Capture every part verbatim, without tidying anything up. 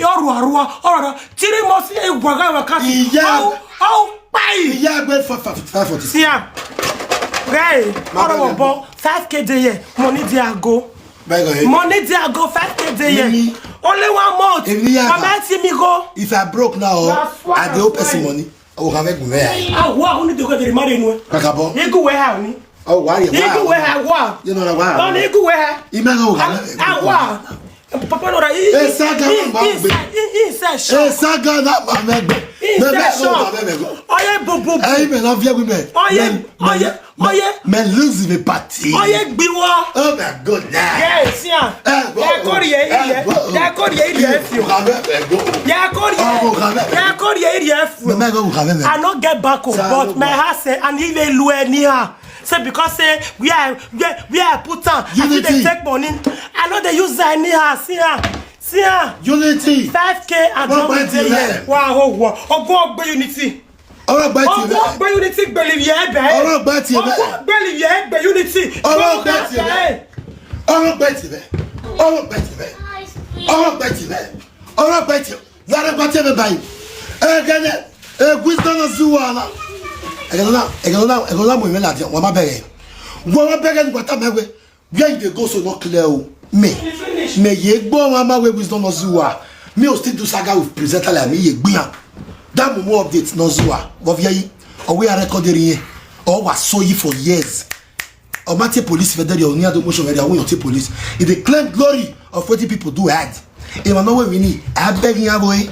Oru arua, oru arua. Three months, eh, waga waka. Iya. How, how pay? Iya, go for five, five forty. See am. Guy, Oru obo, five K dey here. Money dey I go. Money dey I go, five K dey here. Only one month. Baba, see me go. If I broke now, I dey owe person money. Oh, have a good way. Ah, wa, who need to go to the marry anyway? Kakabo. You go where, honey? Oh, why you? You go where, wa? You know why? Don't you go where? You may go. Ah, wa. Papa no, he, he, he, he, he said, sure. He said, sure. Oye, bubu. Hey, me love you, women. Oye, oye, oye. Me lose the party. Oye, gbiwa. Oh my God, now. Yes, yeah. Eh, whoa. Yeah, Korea, eh, yeah. Whoa. Yeah, Korea, yeah. Yeah, Korea. Yeah, Korea, yeah. Me go. I no get back, but my heart say, and he dey low anyhow. Say because say we are, we are, we are put on. I fit dey take money. I no dey use anyhow. See her, see her. Unity. Five K and one twenty. Wow, oh, wow. Ogo ogbe Unity. Ọ̀rọ̀ gba ti bẹ. Ogo ogbe Unity gbeli ye be. Ọ̀rọ̀ gba ti bẹ. Ogo gbeli ye be Unity. Ọ̀rọ̀ gba ti bẹ. Ọ̀rọ̀ gba ti bẹ. Ọ̀rọ̀ gba ti bẹ. Ọ̀rọ̀ gba ti bẹ. Ọ̀rọ̀ gba ti bẹ. Zara gba ti bẹ báyìí. Egene, egwi dono zuwa na. Egene na, egene na, egene na mo ime la di, wa ma bere. Wa ma bere ni gbata mewe. Where you dey go so no clear o. Me, me ye gbo wa ma we wisdom no zuwa. Me o still do saga with presenter like me ye gbiyan. That mumu update no zuwa. But where you, or we are recording here, or was so you for years. Or mati police federal or near the motion where they are going to police. If they claim glory of what people do had, if I know where we need, I beg you, boy.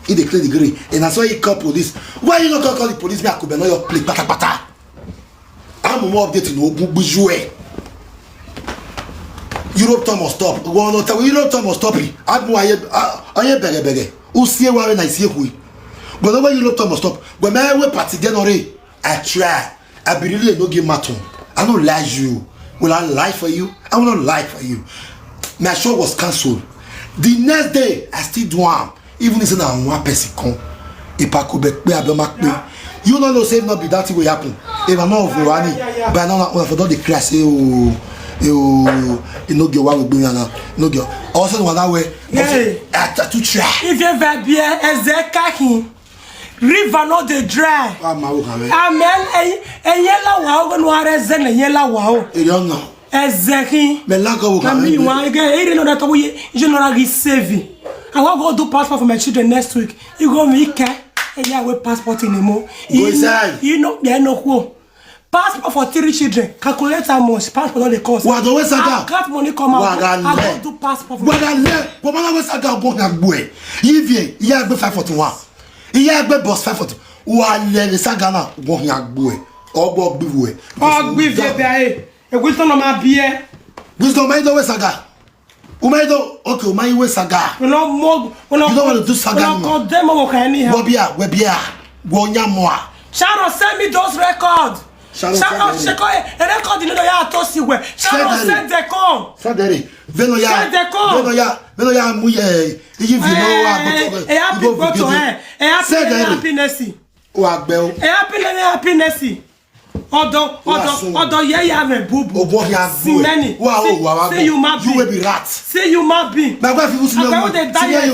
If they claim the glory, and that's why you call police. Why you not call, call the police? Me I could be not your play pata pata. I'm more updating no good visual. Europe time must stop. One no time Europe time must stop. Admu aye aye bege bege. Usie wa na isie kui. But no Europe time must stop. But me we party den ore. I try. I be really no give matter. I no lie you. Will I lie for you? I will not lie for you. My show was cancelled. The next day, I still do am. Even if na one person come, if I could be pay, I be ma pay. You no know say if not be that thing will happen. If I'm not over money, but I know una for don dey cry say oh, eh, oh, you no get why we bring am now. No get. Also, one that way. Yeah. I try to try. If you ever be a Ezekahi, river no dey dry. Wa ma wo kan we. Amen. Enye la wa o, no are ze na enye la wa o. E don know. Ezehi. Me la go wo kan we. Wa ege ere no da to ye, je no ra gi save. I wan go do passport for my children next week. You go me ke. E ya we passport in mo. Go inside. You know, there no go. Passport for three children. Calculate how much passport don dey cost. Wa do we saga. Cut money come out. I go do passport for. Wa ga le. Wa ma we saga go na gbo e. Yivie, ya gbe five forty-one. Iya gbe boss five forty. Wa le le saga na go ya gbo e. Ogbo gbivu e. Ogbivu e be e. E wisdom no ma be e. Wisdom ma do we saga. Umaido, okay, umai we saga. We no more, we no. You don't want to do saga anymore. Condemn mo ka anyhow. Wo bia, we bia. Wo nya mo a. Sharon, send me those records. Sharon, Sharon, send them. Sheko, eh, eh, record you know ya to see where. Sharon, send them. Send them come. Send them. Veno ya. Send them come. Veno ya. Veno ya mu ye. Iyi vi no wa. Eh, eh, happy photo, eh. Eh, happy, send them. Happiness. O agbe o. Eh, happiness, happiness. Odo, odo, odo, ye ya me bubu. Obo ya gbo e. Simeni. Wa o, wa wa. See you ma be. You will be rat. See you ma be. My wife even see me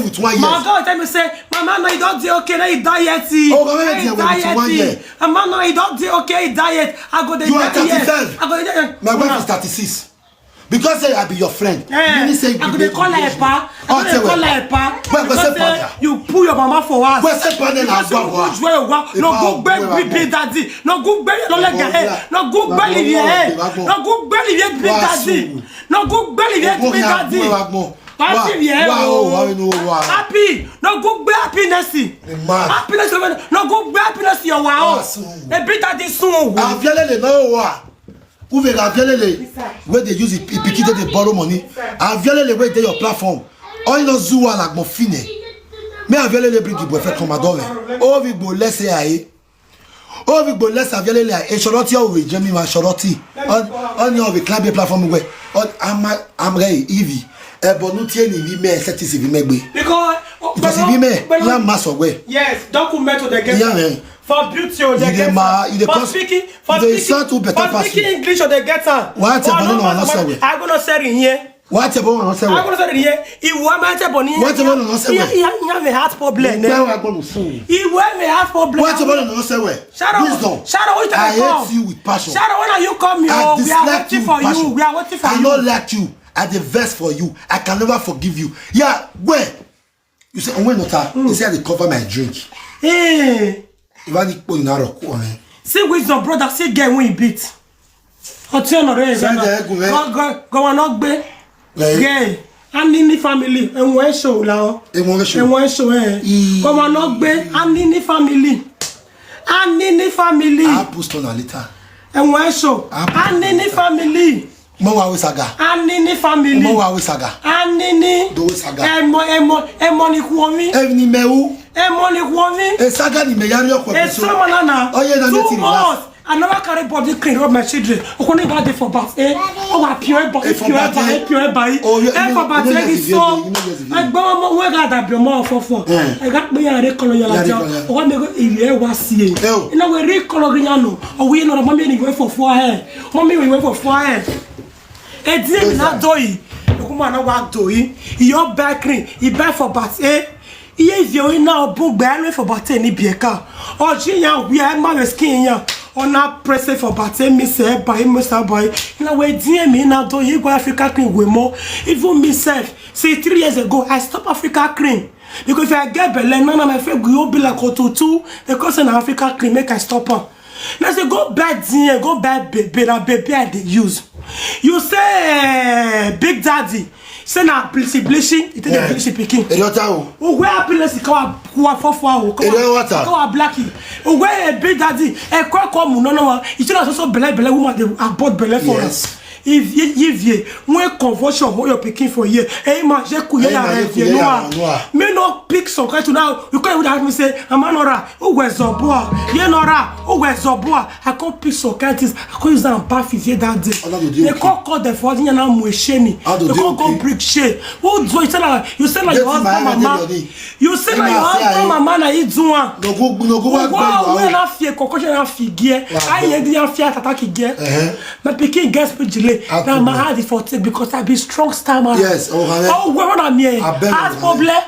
with one year. My God tell me say, "Mama, no, you don't dey okay. No, you diet. Oh, Mama, you dey with one year. Mama, no, you don't dey okay. You diet." I go dey. You are thirty-five. I go dey. My wife is thirty-six. Because say I be your friend. Eh, meaning say I go dey call her pa. I go dey call her pa. Wait, wait, say pa. You pull your mama for us. Wait, say pa na gwa gwa. No go gbe big daddy. No go gbe your leg eh. No go gbe live eh. No go gbe live big daddy. No go gbe live big daddy. Wa si ye o. Happy. No go gbe happiness. Happiness. No go gbe happiness your wa o. E big daddy sun o. Avialele na wa. Uve ga avialele wey dey use e pikin take dey borrow money. Avialele wey dey your platform. Oyin no zuwa na gbon fine. Me avialele bring the boyfriend come adore. Ovi gbo lese aye. Ovi gbo lese avialele aye. Shoroti ovi jemi wa shoroti. On, on your ovi climb a platform we. On ama amre ivi. Ebonu tie ni vi me setisi vi me gbe. Because, because if you may, you must away. Yes, document to the get. Yeah, man. For beauty or the get. For speaking, for speaking, for speaking English or the get. What? I gonna say in here. Wọ́n á tẹ̀ bọ́ wọn ránṣẹ́ wẹ̀. Àwọn ọ̀sẹ̀ nìyẹn. Ìwọ máa ń tẹ̀ bọ̀ ní. Wọ́n á tẹ̀ bọ́ wọn ránṣẹ́ wẹ̀. Ìyá, ìyá mi heart problem. Mo gbẹ́ wọn agbọ́dọ̀ fún un. Ìwọ mi heart problem. Wọ́n á tẹ̀ bọ́ wọn ránṣẹ́ wẹ̀. Shut up. Wisdom. Shut up. What you talking about? I hate you with passion. Shut up. When are you coming? I dislike you with passion. We are waiting for you. We are waiting for you. I don't like you. I dey vex for you. I can never forgive you. Yeah, where? You say, "Onwe nota." He say, "I dey cover my drink." Hey. If I dey put in a rock, eh. See wisdom, brother. See girl wey he beat. Ọtí ọ̀nà rẹ̀. Send the egg, man. Go, go, go, wọn náà gbé. Like, girl, Anini family, ẹ̀wọ̀n ẹ̀ṣọ́ làwọn. Ẹ̀wọ̀n ẹ̀ṣọ́. Ẹ̀wọ̀n ẹ̀ṣọ́, eh. Ii. Go, wọn náà gbé. Anini family. Anini family. I post on a later. Ẹ̀wọ̀n ẹ̀ṣọ́. I post on a later. Anini family. Mo wa we saga. Anini family. Mo wa we saga. Anini. Do we saga. Emo, emo, emo ni kuomi. Evni meu. Emo ni kuomi. E saga ni me yari okwe. E so manana. Oh, yeah, na two months. I never carry body cream rub my children. Okoni ba dey for bath, eh? Oh, I pure ba, eh, pure ba, eh, pure ba. Oh, yeah, eh, for bath, eh, so. I go mo we ga da bi mo fo fo. Eh. I got me a recolor ya la. Oh, me go iye wa si e. You know we recolor ya no. Oh, we no mommy ni we for fo eh. Mommy we we for fo eh. E di mi na do yi. Okuma na wa do yi. Yo back cream. I buy for bath, eh? Iye ivyo ina obu gbe anu for bate ni bieka. Oji ya wi e ma we skin ya. Ona press for bate mi se ba mi sa ba. Na we di mi na do yi go Africa cream we mo. Even myself, see three years ago, I stop Africa cream. Because if I get belle, none of my friend go be like otutu. Because in Africa cream, make I stop am. Now say go buy D N, go buy baby, na baby I dey use. You say, eh, big daddy, say na bleachy bleachy, you take the bleachy pikin. Eri ota o. O we happiness ka wa kwa fo fo o. Eri ota. Ka wa blacky. O we, eh, big daddy, e ko ko mu no no wa. You say na so so belle belle woman dey abort belle for us. Yes. If ye, if ye, when convulsion hold your pikin for here, eh, ma je ku ye ya re ye no. Me no pick some kind to now. You can't even ask me say, "Am I not right?" Who was the boy? Ye not right. Who was the boy? I can't pick some kind things. I can't use them bath is here that day. They can't call the for the na mu sheni. They can't go break shame. Who do you say that? You say like your husband, mama. You say like your husband, mama, na you do one. No go, no go. Wow, we na fear, concussion na fear gear. I hear the fear attack gear. My pikin get speech delay. Now my heart is for take because I be strong stammer. Yes, oh, honey. Oh, where am I? Heart problem.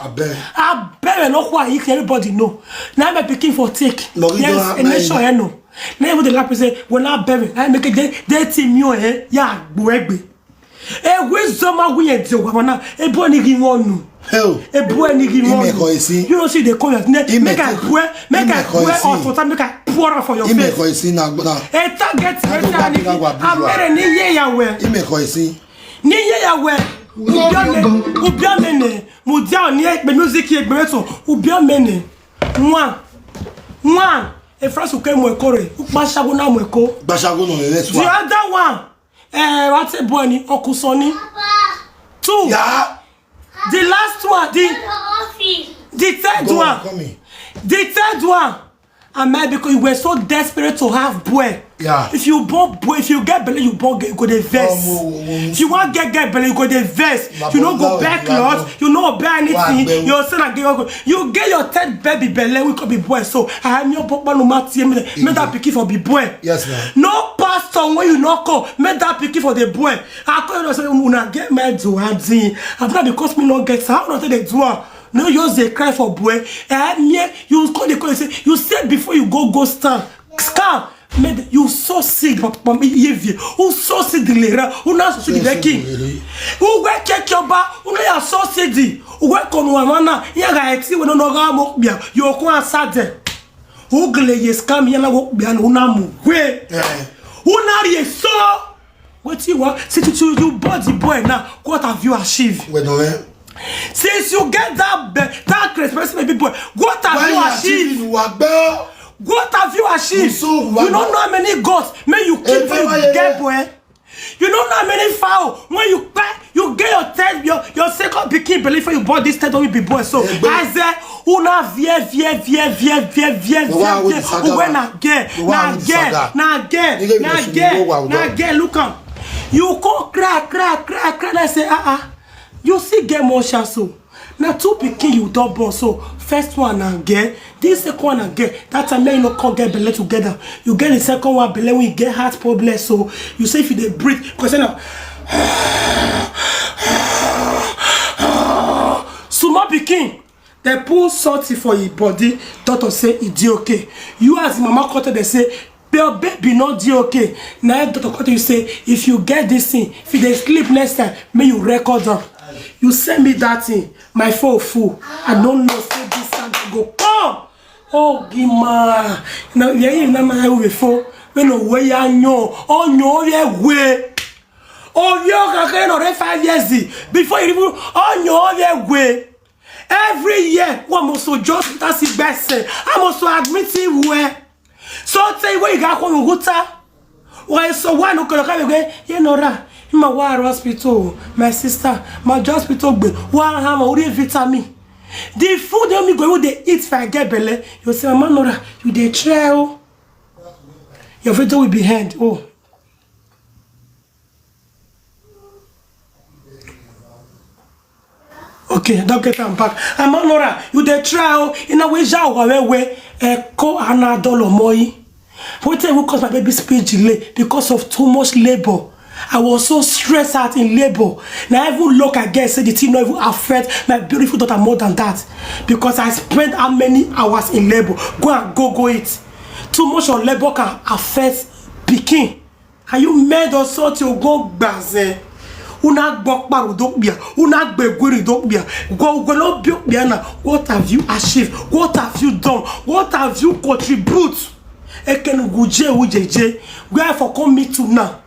I bet no why you can everybody know. Now my pikin for take. Yes, and make sure I know. Now even the lap say when I bury, I make it they they team you eh. Yeah, buegbe. E wisdom a we e de wa na. E bo ni gi wonu. Hell. E bo ni gi wonu. Ime ko esi. You know see the call ne. Make I pray, make I pray on for time, make I pour out for your face. Ime ko esi na gbona. E target me say ni. Amere ni ye ya we. Ime ko esi. Ni ye ya we. Ubiame, ubiame ne. Mu dia ni e gbe music e gbe so. Ubiame ne. One. One. E France ke mo ekore. Upa shago na mo eko. Gbasago no le. The other one. Eh, what's a boy ni? Uncle Sonny. Two. Yeah. The last one, the, the third one. The third one. Am I because you were so desperate to have boy? Yeah. If you born boy, if you get belly, you born get, you go the vest. If you want get get belly, you go the vest. You no go back lot. You no buy anything. You say na get you get your third baby belly, we could be boy. So I am your papa no matter me. Make that pikin for be boy. Yes, ma'am. No pastor when you no call, make that pikin for the boy. I call you say una get my do and thing. After because me no get, how not they do am? No use dey cry for boy. Eh, me, you call the call say you say before you go go stand. Scan. Made you so sick, papa, me yevie. Who so sick the lera? Who not so sick the king? Who we check your ba? Who ya so sick the? Who we kono amana? Ya ga eti we no no ga mo bia. You ko asade. Who gle yes come ya na wo bia no na mu. We. Who na ye so? What you want? See to you body boy now. What have you achieved? Well, no, eh? Since you get that be- that Christmas baby boy, what have you achieved? What have you achieved? You don't know how many goats may you keep you get boy. You don't know how many fowl when you pay, you get your third your your second pikin believe you bought this third will be boy. So I say una vie vie vie vie vie vie vie. Who when again? Na again? Na again? Na again? Na again? Look am. You go cry cry cry cry. I say ah ah. You see get more chance so. Na two pikin you don born so first one na girl, this second one na girl. That time make you no come get belle together. You get the second one belle when you get heart problem so you say if you dey breathe because say na Small pikin, dem put something for im body, doctor say e dey okay. You as im mama come tell dem say your baby no dey okay. Na im doctor come tell you say if you get this thing, if you dey sleep next time, make you record am. You send me that thing, my phone full. I no know say this time go come. Oh, Gima. Na yẹn na ma wo fo. Me no we ya nyo. Oh, nyo ye we. Oh, yo ka ke no re five years. Before you even, oh, nyo ye we. Every year, we must so just that sick person. I must so admit him where. So tell you where you got home water. Why so why no kọlọ kábíyèsí pé yé Nora, him a wá hospital, my sister, my hospital gbé, wá hama orí vitamin. The food dem me go dey eat if I get belle. You say, "Mama Nora, you dey try o." Your video will be end. Oh. Okay, I don get am back. Mama Nora, you dey try o. In a way, ja wa we we. Eko ana dolo moi. Wetin even cause my baby speech delay because of too much labor. I was so stressed out in labor. Now even look again say the thing no even affect my beautiful daughter more than that because I spent how many hours in labor. Go and go go it. Too much of labor can affect pikin. Are you mad or something? Go gbaze. Una gbokparu dokpia, una gbegwiri dokpia. Go go no biokpia na. What have you achieved? What have you done? What have you contribute? Eken guje ujeje. Where for come meet una?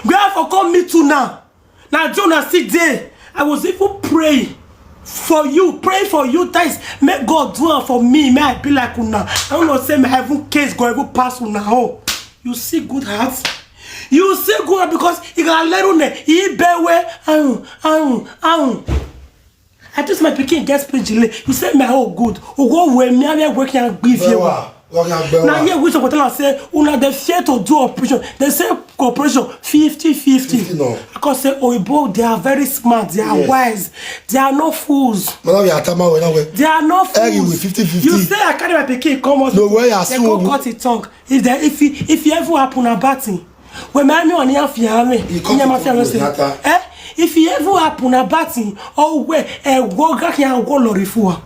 Where for come meet una? Now do una still dey. I was even praying for you, pray for you guys. Make God do am for me. May I be like una. I don't know say my heaven case go even pass una. Oh, you see good heart. You see good heart because he got little ne. He bear where. Ahun, ahun, ahun. I just my pikin get speech delay. You say my oh good. Oh go where me I work and give you. Now here we support and say una dey fear to do operation. They say cooperation fifty fifty. Fifty no. Because say oyibo, they are very smart, they are Yes. wise, they are not fools. Mana we atama we na we. They are not Eri fools. with fifty fifty. You say I carry my pikin come out. No way, I They see go owo. cut his tongue. If they, if he, if he ever happen a bad thing, when my me on here fear me, He come yeah, to my fear talk me with say, Nata. eh? If he ever happen a bad thing, oh where, eh, go back here and go lorry for.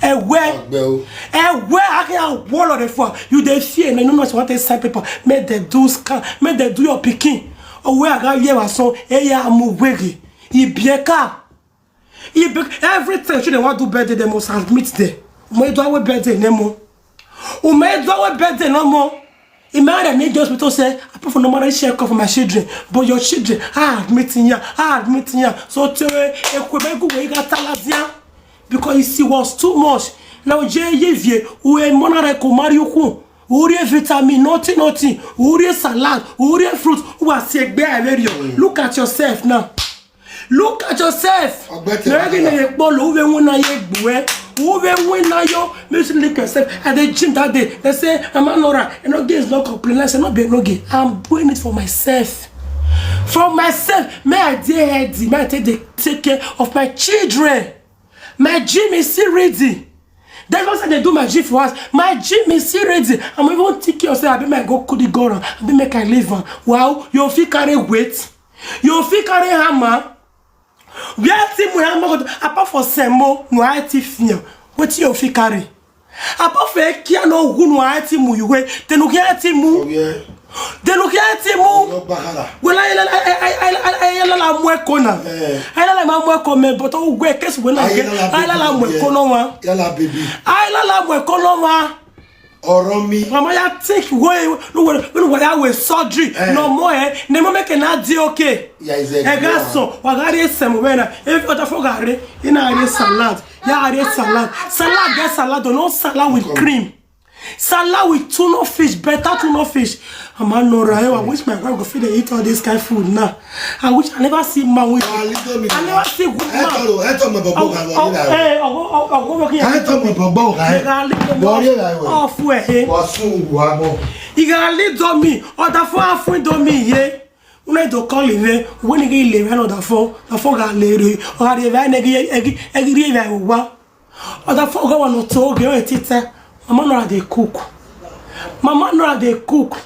Eh, where? Agbe o. Eh, where I can wall of the four? You dey fear, and you know what they send people. Make they do scan, make they do your picking. Oh, where I got here was so, eh, yeah, I'm wiggy. He be a car. He be everything. Should they want to do birthday, they must admit there. Ume do our birthday, no more. Ume do our birthday, no more. Imagine me just to say, I put for no matter share for my children, but your children are admitting ya, are admitting ya. So to a quick way you got taladia. Because it was too much. Now, J Yevie, who a monarch, who marry you, who real vitamin, nothing, nothing, who real salad, who real fruit, who are sick, bear, very young. Look at yourself now. Look at yourself. Ogbete Now, again, Baba. you bolo, who will win a year, who will win a year, you should look yourself. At the gym that day, they say, "Mama Nora, you know, gays no complain." I say, "No, be no gay. I'm doing it for myself." For myself, may I dey healthy, may I take the, take care of my children. My gym is still ready. That's why they do my gym for us. My gym is still ready. I'm even thinking of say, I be my go could go on. I be make I live on. Wow, you fit carry weight. You fit carry hammer. Where team we hammer go to? Apart for Semo, no I T fear. What you fit carry? Apart for Kia no who no I T mu you way. Then no I T mu. Oh, yeah. Then no I T mu. No bakara. Well, I la I la la mwekona. Eh. I la la mwekona, but oh, where case when I Ayé lala la la baby, yeah. mwekona wa. Yala baby. I la la mwekona wa. Oromi. Mama ya take way no way no way I will surgery Eh. no more eh. Ne mo make na di okay. Yeah, is a E ga so, wa ga re sem we na. If other for ga re, ina re salad. Ya re salad. Salad get salad, no salad with Come. cream. Salad with tuna fish, better tuna fish. Mama Nora, I wish my wife go fit dey eat all this kind food now. I wish I never see man with. Ah, little me. I never see good Ẹ man. tọrọ, ẹ tọrọ mọ bọ̀bọ̀ kan wọlé Oh, rà. eh, oh, oh, oh, oh, okay. Ẹ tọrọ mọ bọ̀bọ̀ kan. Ẹ ga little Wọlé rà wẹ̀. Off we eh. Wọ́n sún ìwà mọ́. Ẹ ga little me. Other for half we do me ye. Una do call him eh. When he le we no da for, da for ga le re. O ga re we ne gi egi egi re we wa. Other for go one to ge o tite. Mama Nora dey cook. Mama Nora dey cook.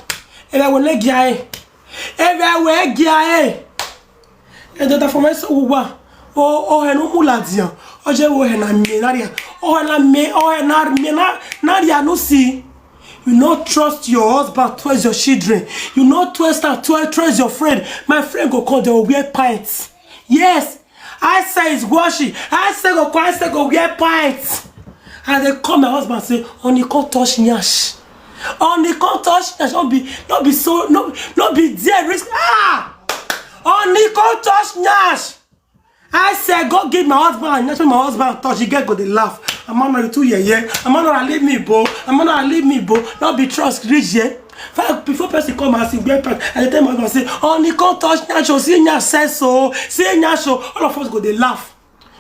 E we le gi ai. E we gi ai. E do da for me so wa. O o he no mu la dia. Oje wo he na me na ria. Oh na me, oh na me na na ria no see. You no trust your husband towards your children. You no trust am to trust your friend. My friend go come dey wear pants. Yes, I say is washi. I say go come, I say go wear pants. And they call my husband say, "Only come touch nyash. Only come touch nyash." No be, no be so, no, no be there risk. Ah, only come touch nyash. I say go give my husband, and that's when my husband touch, he get go dey laugh. "Amanora, you too yeye. Amanora, leave me, bo. Amanora, leave me, bo." No be trust reach here. Fact, before person come and see where person, I dey tell my husband say, "Only come touch nyash o, see nyash sense o, see nyash o." All of us go dey laugh.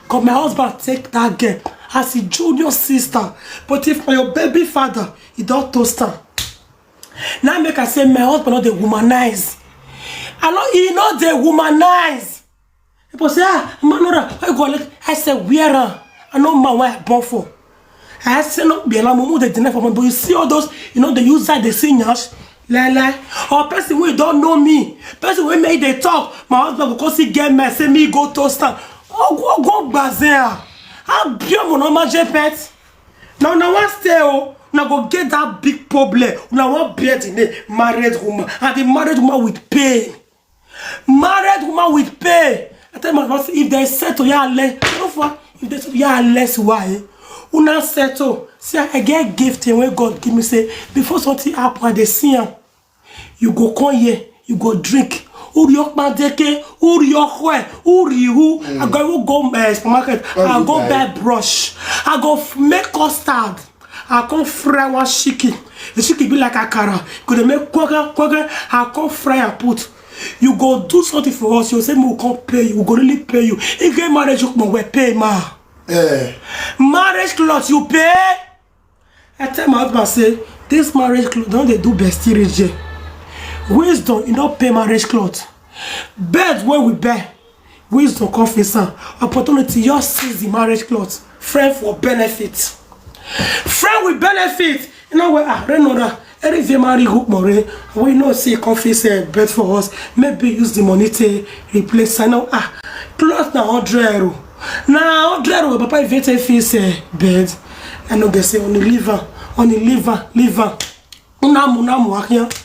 'Cause my husband take that girl as his junior sister. But if na your baby father, he don toast am. Now make I say my husband no dey womanize. I no, he no dey womanize. People say, "Ah, Amanora, why you go like?" I say, "Where am I? No man wey I born for." I say, "No be na mumu dey deny for me." But you see all those, you know, they use that, they see nyash. Lie, lie. Or person wey don't know me, person wey make they talk, my husband go come see get me, say me go toast am. Oh, go, go, gbazea. How be mo no ma je pet? Now, now, one stay, oh, now go get that big problem. Now, one bear the name married woman, and the married woman with pain. Married woman with pain. I tell my husband, if they settle, yeah, less. So far, if they settle, yeah, less. Why? Una settle. See, I get gift wey God give me. Say before something happen, I dey see am. You go come here, you go drink. Uri okpadeke, uri okwe, uri hu. I go even go uh, supermarket. I go buy brush. I go f- make custard. I come fry one chicken. The chicken be like akara. Go dey make kwaga kwaga. I come fry and put. You go do something for us. You say we come pay you. We go really pay you. If get marriage, you come well pay ma. Eh. Marriage cloth you pay. I tell my husband say this marriage cloth don dey do bestie rich. Wisdom, you no pay marriage cloth. Bed wey we buy, wisdom come face am. Opportunity, just seize the marriage cloth. Friend for benefit. Friend with benefit. You know what? Ah, Renora, every day marry hook more. We know say come face a bed for us. Maybe use the money to replace. I know, ah, cloth na hundred euro. Na hundred euro, papa, if you take face a bed, I no get say only liver, only liver, liver. Unamu, unamu, ahian.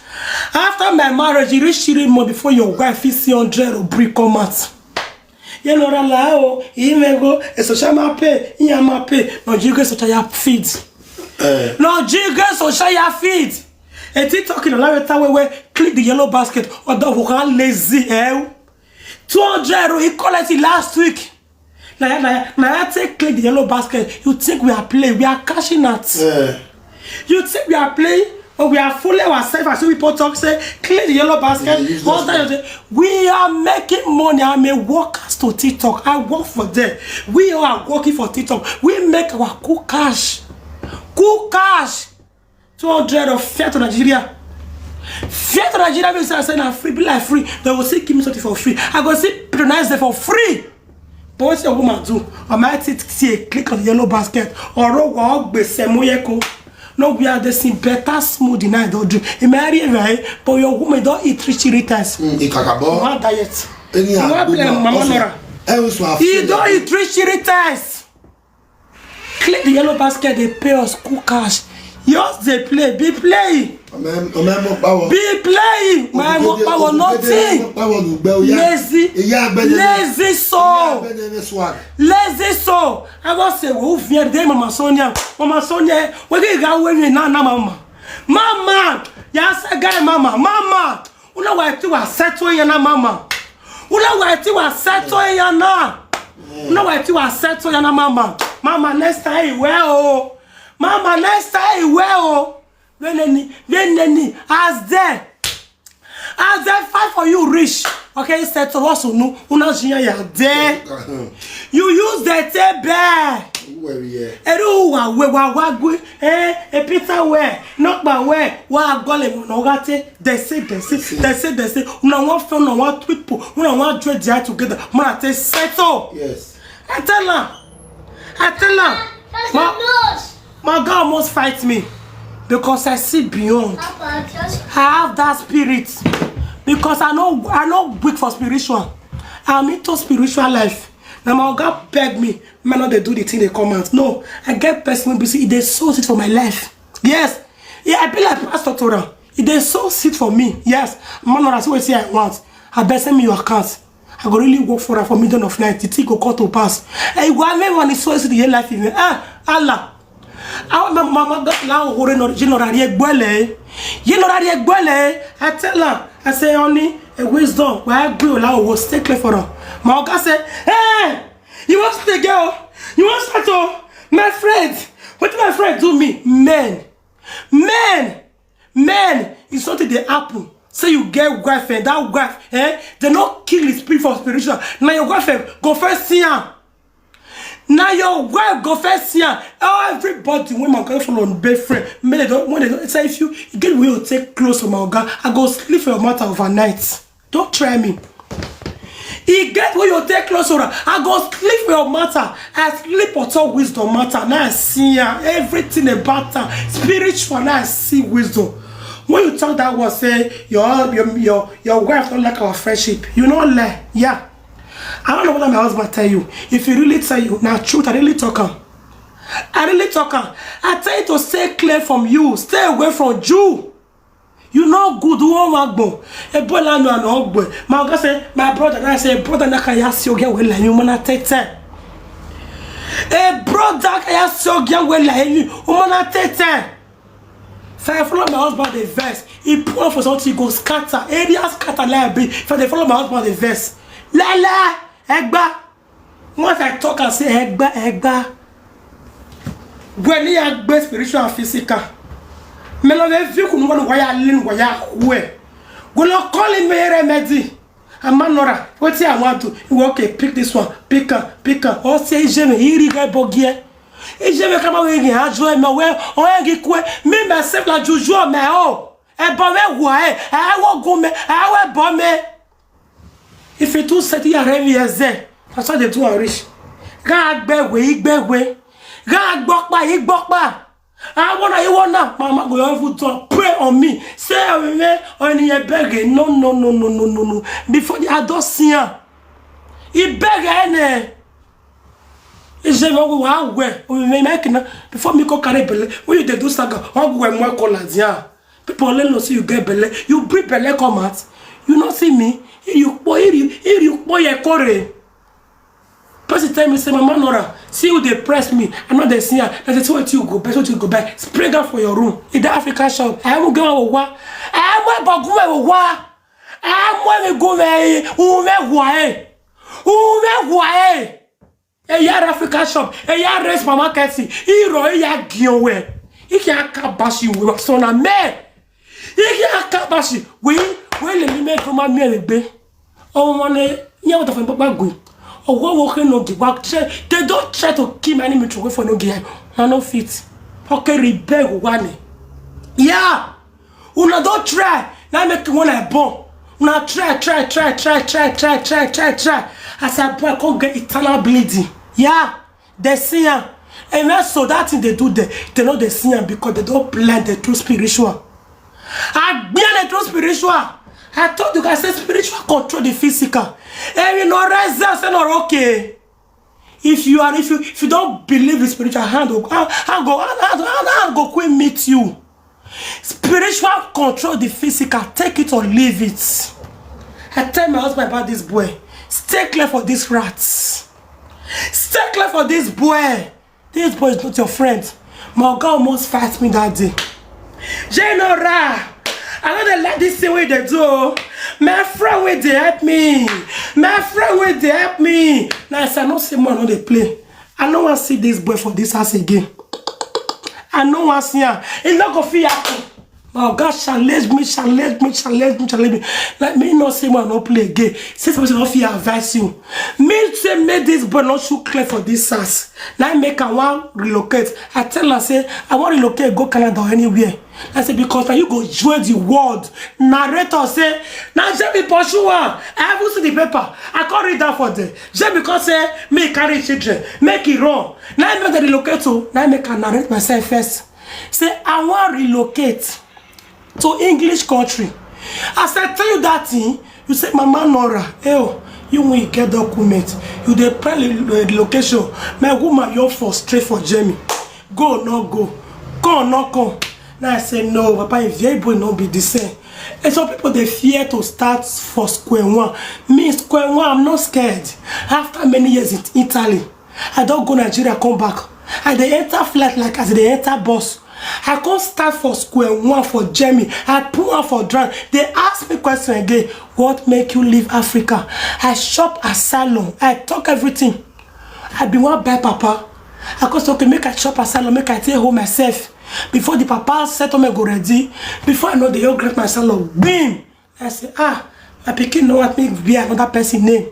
After my marriage, you reach three months before your wife fit see hundred euro bring come out. You know that la o, imego, a social ma pay, iyama pay. No jige social ya feed. Eh. No jige social ya feed. A TikTok in a lot of time where click the yellow basket or the who lazy eh. Two hundred euro he collected last week. Na na na I take click the yellow basket. You think we are playing? We are cashing out. Eh. You think we are playing? But we are fooling ourselves as people talk say clean the yellow basket. They use One that time you say, we are making money. I'm a worker to TikTok. I work for them. We are working for TikTok. We make our cool cash. Cool cash. Two hundred of fare to Nigeria. Fare to Nigeria means I say na free, be like free. They will still give me something for free. I go still patronize them for free. But what your woman do? I might see a click on the yellow basket or rogo or gbesemoyeko. No, we are the same better smoothie now. Don't drink. In my area, right? But your woman don't eat three chili times. Mm, ikakabo. One diet. Any You want blame Mama Nora? Else we have You don't eat three chili times. Click the yellow basket, they pay us cool cash. Yours they play, be playing. Omemo power. Be playing. My power nothing. Power lugbe oya. Lazy. Iya agbẹnẹ. Lazy soul. Agbẹnẹ swag. Lazy soul. I go say, who fear the Mama Sonia? Mama Sonia, we get ga we na na mama. Mama, ya say guy mama, mama. Una wa ti wa settle ya na mama. Una wa ti wa settle ya na. Una wa ti wa settle ya na mama. Mama next time well o. Mama next time well o. When any, when any, as there. As they fight for you reach, okay, settle us unu, una jinya ya there. You use the table. Where we here? Eru wa we wa wa gwe, eh, e pita we, not ba we, wa gole mo no gate. They say, they say, they say, they say. Una wan feel, una wan people, una wan join there together. Man, I say settle. Yes. I tell her, I tell her. My, my girl almost fight me because I see beyond. I have that spirit because I know I know weak for spiritual. I'm into spiritual life. Now my oga beg me, man, no dey do the thing they come out. No, I get person wey be say e dey sow seed for my life. Yes, yeah, I be like Pastor Torah. E dey sow seed for me. Yes, man, no, I see what I want. I beg, send me your account. I go really work for am for middle of night. The thing go come to pass. Hey, why me want to sow seed in your life? Even ah, Allah. Awa ma ma ma ga la wo re no ji no ra ri egbele. Ye no ra ri egbele. I tell her, I say, "Honey, a wisdom. Why go la wo stay clear for her." My oga say, "Hey, you want to stay, girl? You want to start, oh? My friend, what did my friend do me? Men, men, men, it's something they happen. Say you get wife and that wife, eh? They not kill his spirit for spiritual. Now your wife, eh, go first see her." Now your wife go first see am. Everybody when my girlfriend on bed friend, make they don't, when they don't say, "If you get way you take close to my oga, I go sleep for your matter overnight. Don't try me." E get way you take close to her, I go sleep for your matter. I sleep on top wisdom matter. Now I see her, everything about her, spiritual. Now I see wisdom. When you talk that word, say your your your your wife don't like our friendship. You know lie, yeah. I don't know what my husband tell you. If he really tell you, now truth, I really talk am. I really talk am. I tell you to stay clear from you. Stay away from Jew. You know good, who won't go. A boy, I know, I know, boy. My God say, my brother, and I say, "Brother, na kaya si oge we la you mana tete." A brother, kaya si oge we la you mana tete. If I follow my husband the verse, he pour for something, go scatter. Area scatter like be. If I dey follow my husband the verse, la la, egba. Once I talk and say egba, egba. When he agbe spiritual and physical. Me no dey feel kunu wanu waya lin waya kwe. Go lo call him me remedy. Amanora, wetin I want to? You okay, pick this one, pick am, pick am. O se ije me iri ga bogie. Ije me kama we gi ajo me we o gi kwe. Me myself la juju me o. E ba we wa e, e wo gun me, e we bo me. If you too set ya remi eze, that's how they do and rich. Ga gbe we, igbe we. Ga gbokpa, igbokpa. I wanna, you wanna, mama go even talk, pray on me. Say, "I will make on your begging." No, no, no, no, no, no, no. Before the adult see her, he beg her. He say, "No, we are where we may make na." Before me go carry belle, when you dey do saga, how go we more call as yeah. People only know see you get belle. You bring belle come out. You not see me. Here you boy, here you, here you boy, you corre. Person tell me, say, "Mama Nora, see you dey press me. I know they see her." I say, "What you go buy? What you go buy? Spring up for your room." In the African shop, I will go wa. I will go wa. I will go wa. Ume wa. Ume wa. Eya African shop, eya race supermarket, iro eya giowe. Iki akabashi we so na me. Iki akabashi we we le mi me ko ma mi egbe. O won ne nya wata fun papa gun. Owo wo ke no gi wa. They don't try to kill my enemy to go for no gi. I no fit. Okay, rebel wa ni. Yeah. Una don try. Now make you wanna born. Una try, try, try, try, try, try, try, try, try. As I boy come get eternal bleeding. Yeah, they see am. And now so that thing they do there, they know they see am because they don't blend the true spiritual. I blend the true spiritual. I told you guys, say spiritual control the physical. And you know, rise up, say no, okay. If you are, if you, if you don't believe in spiritual, hand go, hand, hand go, hand, hand, hand, hand go quick meet you. Spiritual control the physical, take it or leave it. I tell my husband about this boy. Stay clear for these rats. Stay clear for this boy. This boy is not your friend. My oga almost fight me that day. General, I know they like this thing wey they do. My friend wey dey help me. My friend wey dey help me. Now I say, "I no see man, no dey play. I no wan see this boy for this house again. I no wan see am. E no go fit happen." My oga challenge me, challenge me, challenge me, challenge me. Like me no see man, no play again. Since person no fit advise you. Me say make this boy no shoot clear for this house. Now make I wan relocate. I tell her say I wan relocate, go Canada or anywhere. I say because now you go join the world. Narrator say, "Now Jamie pursue am. I haven't seen the paper. I can't read that for them." Jamie come say, "Me carry children. Make it run." Now I make the relocate to. Now I make I narrate myself first. Say, "I wan relocate to English country." As I tell you that thing, you say, "Mama Nora, eh, oh, You when you get document, you dey press the location. My woman, you're for straight for Jamie. Go, no go. Come, no come. Now I say, "No, Papa, if your boy not be the same." And some people, they fear to start for square one. Me, square one, I'm not scared. After many years in Italy, I don't go Nigeria, come back. I dey enter flight like as they enter bus. I come start for square one for Jamie. I put one for drown. They ask me question again. "What make you leave Africa?" I shop asylum. I talk everything. I be one bad papa. I come say, "Okay, make I chop asylum, make I take home myself." Before the papa settlement go ready, before I know, the young great my salon, boom. I say, "Ah, my pikin no want me be another person name."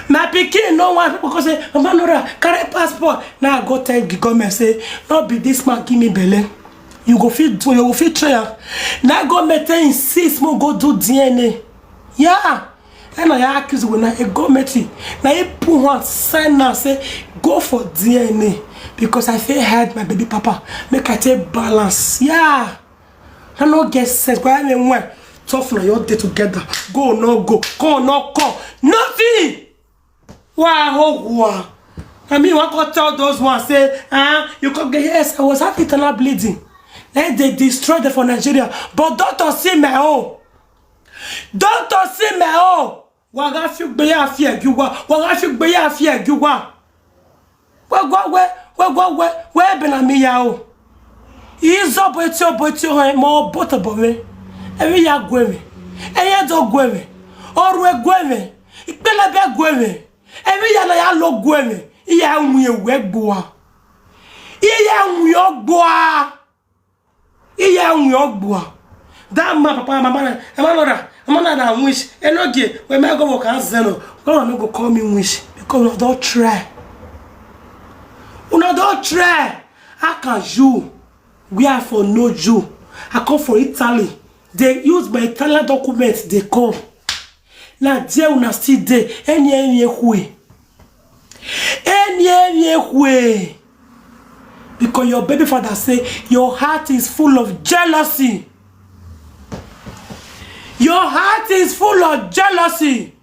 My pikin no want people come say, "Mama Nora, carry passport." Now I go tell the government, say, "No be this man give me belle. You go fit do, you go fit try am." Now government tell him six months go do D N A. Yeah. And I accuse when I go meet him. Now he put one sign now say, "Go for D N A, because I feel hide my baby papa. Make I take balance." Yeah. I no get sense. Why me when tough na your day together? Go, no go. Come, no come. Nothing. Wow, oh, wow. I mean, I could tell those ones say, "Ah, you could get." Yes, I was having internal bleeding. Then they destroyed them for Nigeria. But doctor see my own. Doctor see my own. Waga fi gbe ya fi egiwa. Waga fi gbe ya fi egiwa. Wegwa we, wegwa we, we be na mi ya o. Izo bo eti o bo eti o he mo bo to bo we. Ewi ya gwe we. Eye do gwe we. Oru e gwe we. Ipele be gwe we. Ewi ya na ya lo gwe we. Iya nwi ewe gboa. Iya nwi ogboa. Iya nwi ogboa. That man, papa, mama, na, mama, nora, mama, na, na wish. Enoge, we me go work as zero. God no go call me wish because una don try. Una don try. How can you? Where I for know you? I come for Italy. They use my Italian documents. They come. Now there una still dey. Any, any, way. Any, any, way. Because your baby father say your heart is full of jealousy. Your heart is full of jealousy.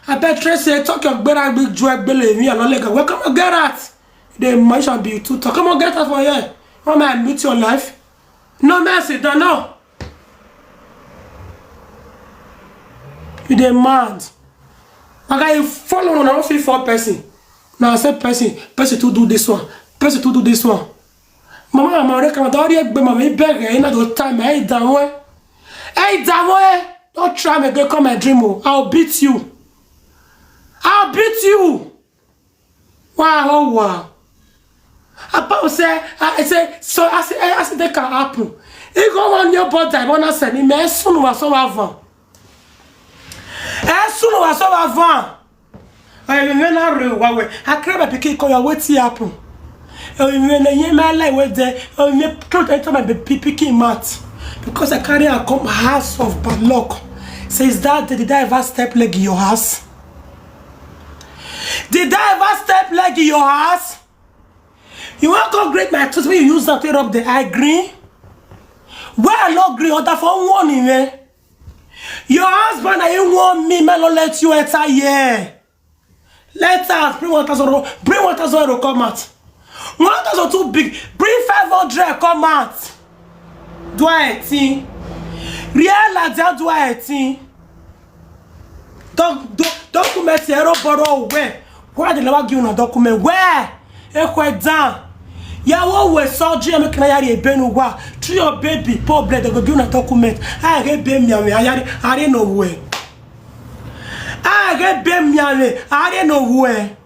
I bet Tracy, talk your better big joy, Billy, me, and Olega. Welcome, get out. The man shall be too talk. Come on, get out for here. Come and meet your life. No mercy, don't know. You dey mad. Like I follow on, I don't feel for person. Now I say person, person to do this one, person to do this one. Mama, I'm already come out. Don't react, but mama, you beg, you know, the time, hey, down way. Hey, down way. Don't try me, go come my dream. Oh. I'll beat you. I'll beat you. Wow, oh, wow. About say, I say, so I say, I say that can happen. He go on your body, I wanna send him as soon as so have. As soon as so have. I remember now, real wa we. I cry my pikin call you, wetin happen? I remember na here my life wey dey. I remember truth enter my baby pikin mouth because I carry her come house of bad luck. Since that day, did I ever step leg in your house? Did I ever step leg in your house? You wan come grate my tooth wey you use am take rub the eye green? Why I no gree order for warning, eh? Your husband na him warn me, make I no let you enter here. Let us bring one thousand euro, bring one thousand euro come out. One thousand too big, bring five hundred come out. Do I thing? Real Naija, do I thing? Doc-, doc-, document here, no borrow where? Where they never give una document? Where? Ekwe down. Yawo we surgery, make na yari ebenu wa. Through your baby, poor blood, they go give una document. I get be mi ame, I yari, I no we. I get be mi ame, I no we.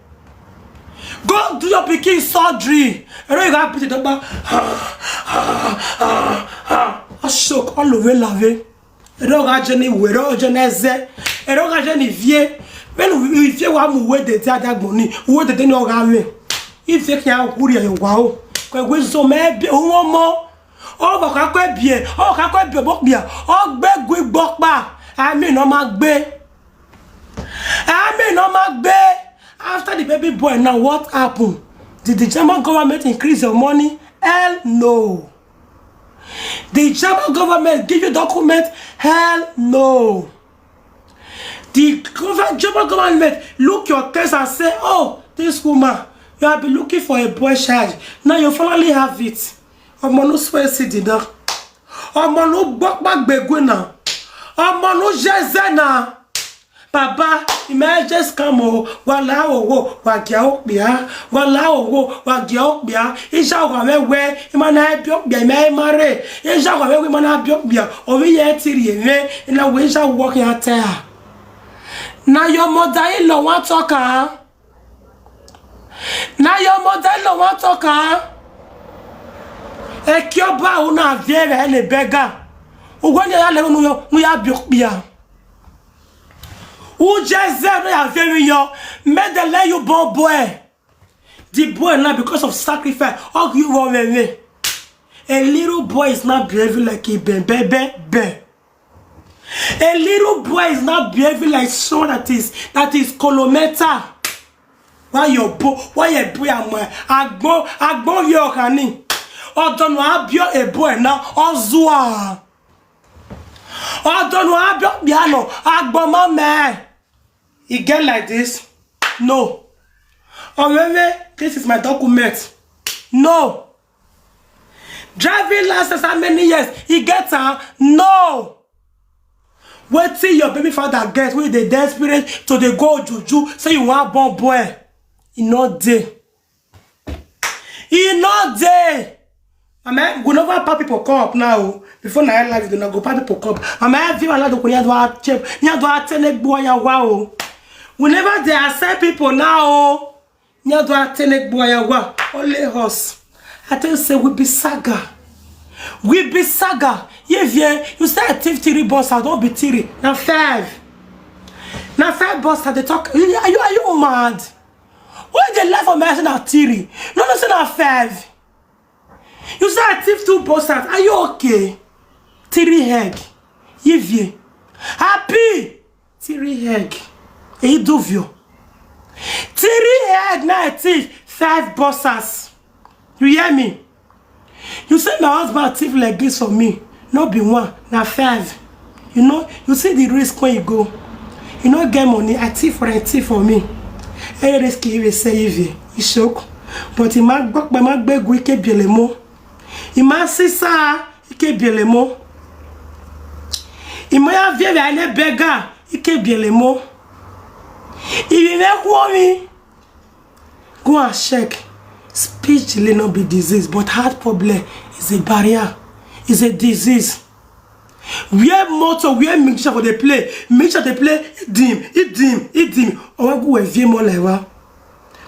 Go do your pikin surgery. I know you got pity, doctor. I shock all over lave. Eroga jeni we, eroga jeni eze, eroga jeni vie. When we vie wa mu we de dia dia gboni, we de de ni oga we. If you can hurry you wa o. Kwe we zo me be o mo. O ba ka kwe bie, o ka kwe bie bo bie. O gbe gbe gbo pa. Ami no ma gbe. Ami no ma gbe. After the baby boy now, what happened? Did the German government increase your money? Hell no. The German government give you document? Hell no. The government, German government look your case and say, "Oh, this woman, you have been looking for a boy child. Now you finally have it." Omo no swear see the now. Omo no gbokpa gbegwe now. Omo no jeze now. Baba, imagine come o, wala owo, wagia okpia, wala owo, wagia okpia. Isha wa wewe, imana ebi okpia, ima imare. Isha wa wewe, imana ebi okpia. Owi ye tiri eme, ina we isha work ya tea. Na your mother-in-law wan talk am. Na your mother-in-law wan talk am. Ekioba una viere ele bega. Ugwani ya le nu yo, nu ya bi okpia. Ujeze no ya very young. Make dem let you born boy. The boy now, because of sacrifice, all you run away. A little boy is not behaving like a ben, ben, ben, ben. A little boy is not behaving like someone that is, that is kilometer. Why your boy? Why your boy? Am I? Agbon, agbon your honey. Odono abio a boy now. Ozua. Odono abio piano. Agbon mama. E get like this? No. Owewe, this is my document. No. Driving license, how many years? E get am? No. Wetin your baby father get wey dey desperate to dey go juju say you wan born boy? E no dey. E no dey. Mama, we never pack people come up now o. Before na life, we no go pack people come. Mama, everyone like the kunya do a chep. Nya do a tene gbo ya wa o. We never dey accept people now o. Nya do a tene gbo ya wa. Only us. I tell you say we be saga. We be saga. If you, you say I thief three boss, I don't be three. Na five. Na five boss, I dey talk. Are you, are you, are you mad? Why you dey laugh for me? I say na three. No, no, say na five. You say I thief two boss. Are you okay? Three egg. Yivie. Happy. Three egg. Eiduvio. Three egg na I thief. Five bossers. You hear me? You say my husband thief like this for me. No be one, na five. You know, you see the risk when you go. You no get money, I thief for, I thief for me. Any risk you will say if you, you shock. But he might go, but might be quick, bielemo. He might see, sir, he can bielemo. He might have very any beggar, he can bielemo. If you make worry, go and check. Speech delay no be disease, but heart problem is a barrier, is a disease. Where motor, where musician for dey play, musician dey play, idim, idim, idim. Owagu we vie more like wa.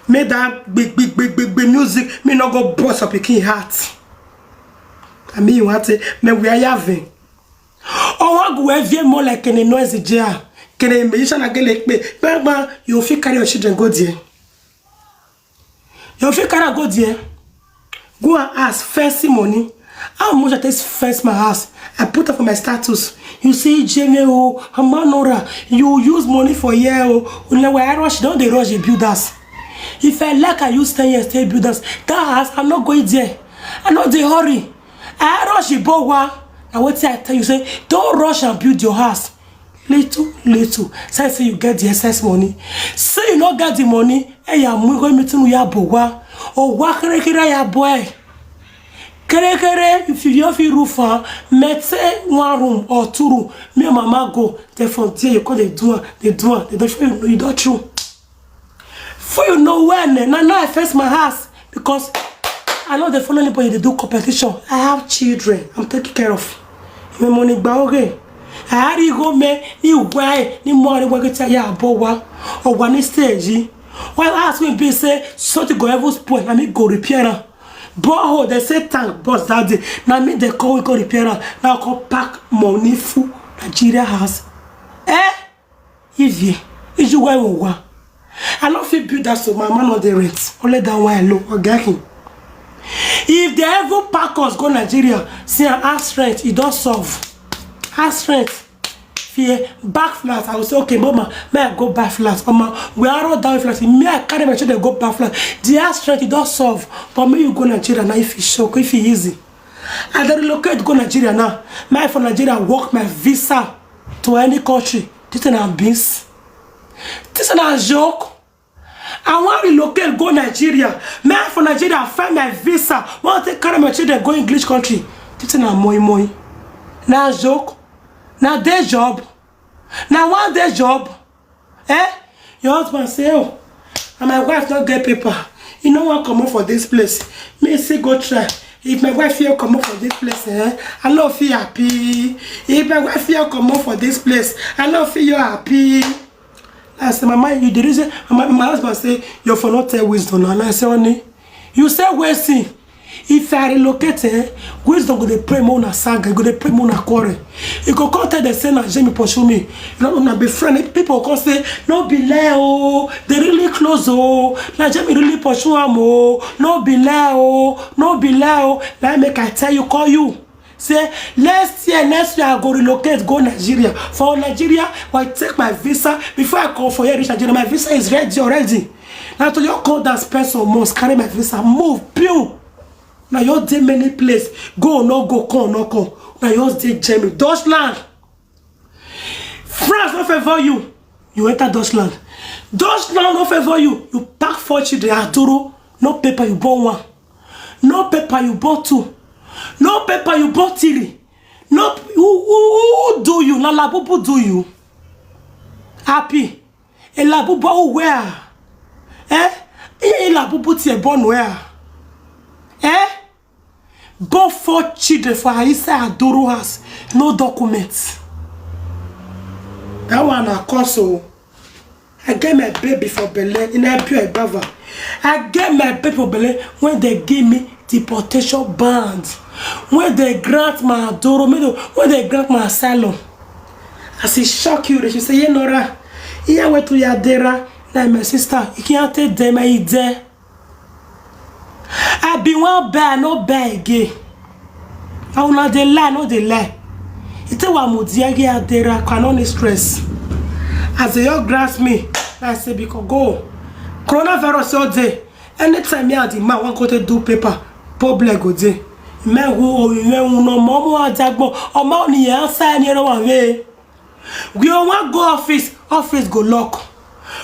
Make that big, big, big, big, big music, me no go burst up pikin heart. I mean, you want it, me we are having. Owagu we vie more like any noise there. Can a musician again like me? Bang, bang, you fit carry your children go there. You fit carry am go there. Go and ask, fancy money. How much I take fence my house? I put am for my status. You say, "Jeme o, Amanora, you use money for here o." Una wey I rush, don dey rush dey build house. If I like, I use ten years take build house. That house, I'm not going there. I no dey hurry. I rush dey borrow. Na wetin I tell you say, don't rush and build your house. Little, little. Say, say you get the excess money. Say you no get the money. Hey, ya mu go meeting ya bowa. O wa kere kere ya boy. Kere kere, if you don't feel roof, ah, mete one room or two room. Me and mama go. Then from there you call the door, the door. They don't feel you, you don't true. For you know when, eh, now, now I face my house because I know they follow anybody, they do competition. I have children I'm taking care of. My money gba oge. I had you go me, you why, ni more than what you ya bowa, or one stage. While ask me be say, so to go ever spoil, I mean go repair am. Borehole, they say tank burst that day. Now me they call, we go repair am. Now come pack money full Nigeria house. Eh? Ivie, iju wa iwo wa. I no fit build that so my man no dey rent. Only that one alone, oga him. If they ever pack us go Nigeria, see, an house rent, e don solve. House rent, fear, back flat. I will say, "Okay, mama, may I go back flat?" Mama, we are all down flat. Me, I carry my children go back flat. The house rent, e don solve. But me, you go Nigeria now, if e shock, if e easy. I dey relocate go Nigeria now. My for Nigeria, work my visa to any country. This thing na beans. It's not a joke. I wan relocate go Nigeria. May I for Nigeria find my visa. Wan take carry my children go English country. This na moi moi. Na joke. Na day job. Na one day job. Eh? Your husband say, oh, and my wife don't get paper. You know what come up for this place. Me say go try. If my wife here come up for this place, eh? I know feel happy. If my wife here come up for this place, I know feel you happy. I say, mama, you the reason. My, my husband say, your for not tell wisdom. And I say, honey, you say wasting. If I relocate, eh, wisdom go dey pray more na saga, go dey pray more na quarrel. You go come tell them say na Jamie pursue me. You know, una be friend. People come say, no be lie oh, they really close oh. Na Jamie really pursue am oh. No be lie oh, no be lie oh. Na make I tell you, call you. Say next year, next year I go relocate go Nigeria. For Nigeria, I take my visa before I come for here reach Nigeria. My visa is ready already. Now to your call that spend some months, carry my visa, move, pew. Now you dey many place, go no go, come no come. Now you dey Germany, Deutschland. France no favor you. You enter Deutschland. Deutschland no favor you. You pack four children, Adoro. No paper, you born one. No paper, you born two. No paper, you born three. No, who, who, who do you? Na labubu do you. Happy. A labubu who where? Eh? A labubu tie born where? Eh? Born four children for her inside Adoro house, no documents. That one I cause so. I get my baby for Belen in Abio Ibava. I get my baby for Belen when they give me deportation bond. When they grant my Adoro, when they, when they grant my asylum. As it shock you, she say, yeah, Nora, yeah, where to Yadera? Like my sister, you can't take them, I there. I be one bear, no bear again. I will not dey lie, no dey lie. It take one mudiage adera, cannot stress. As they all grasp me, I say, because go. Coronavirus all day. Anytime me and the man want go to do paper, public go dey. Me who, oh, me who no more, more adagbo. Or more ni answer any other one way. We all want go office, office go lock.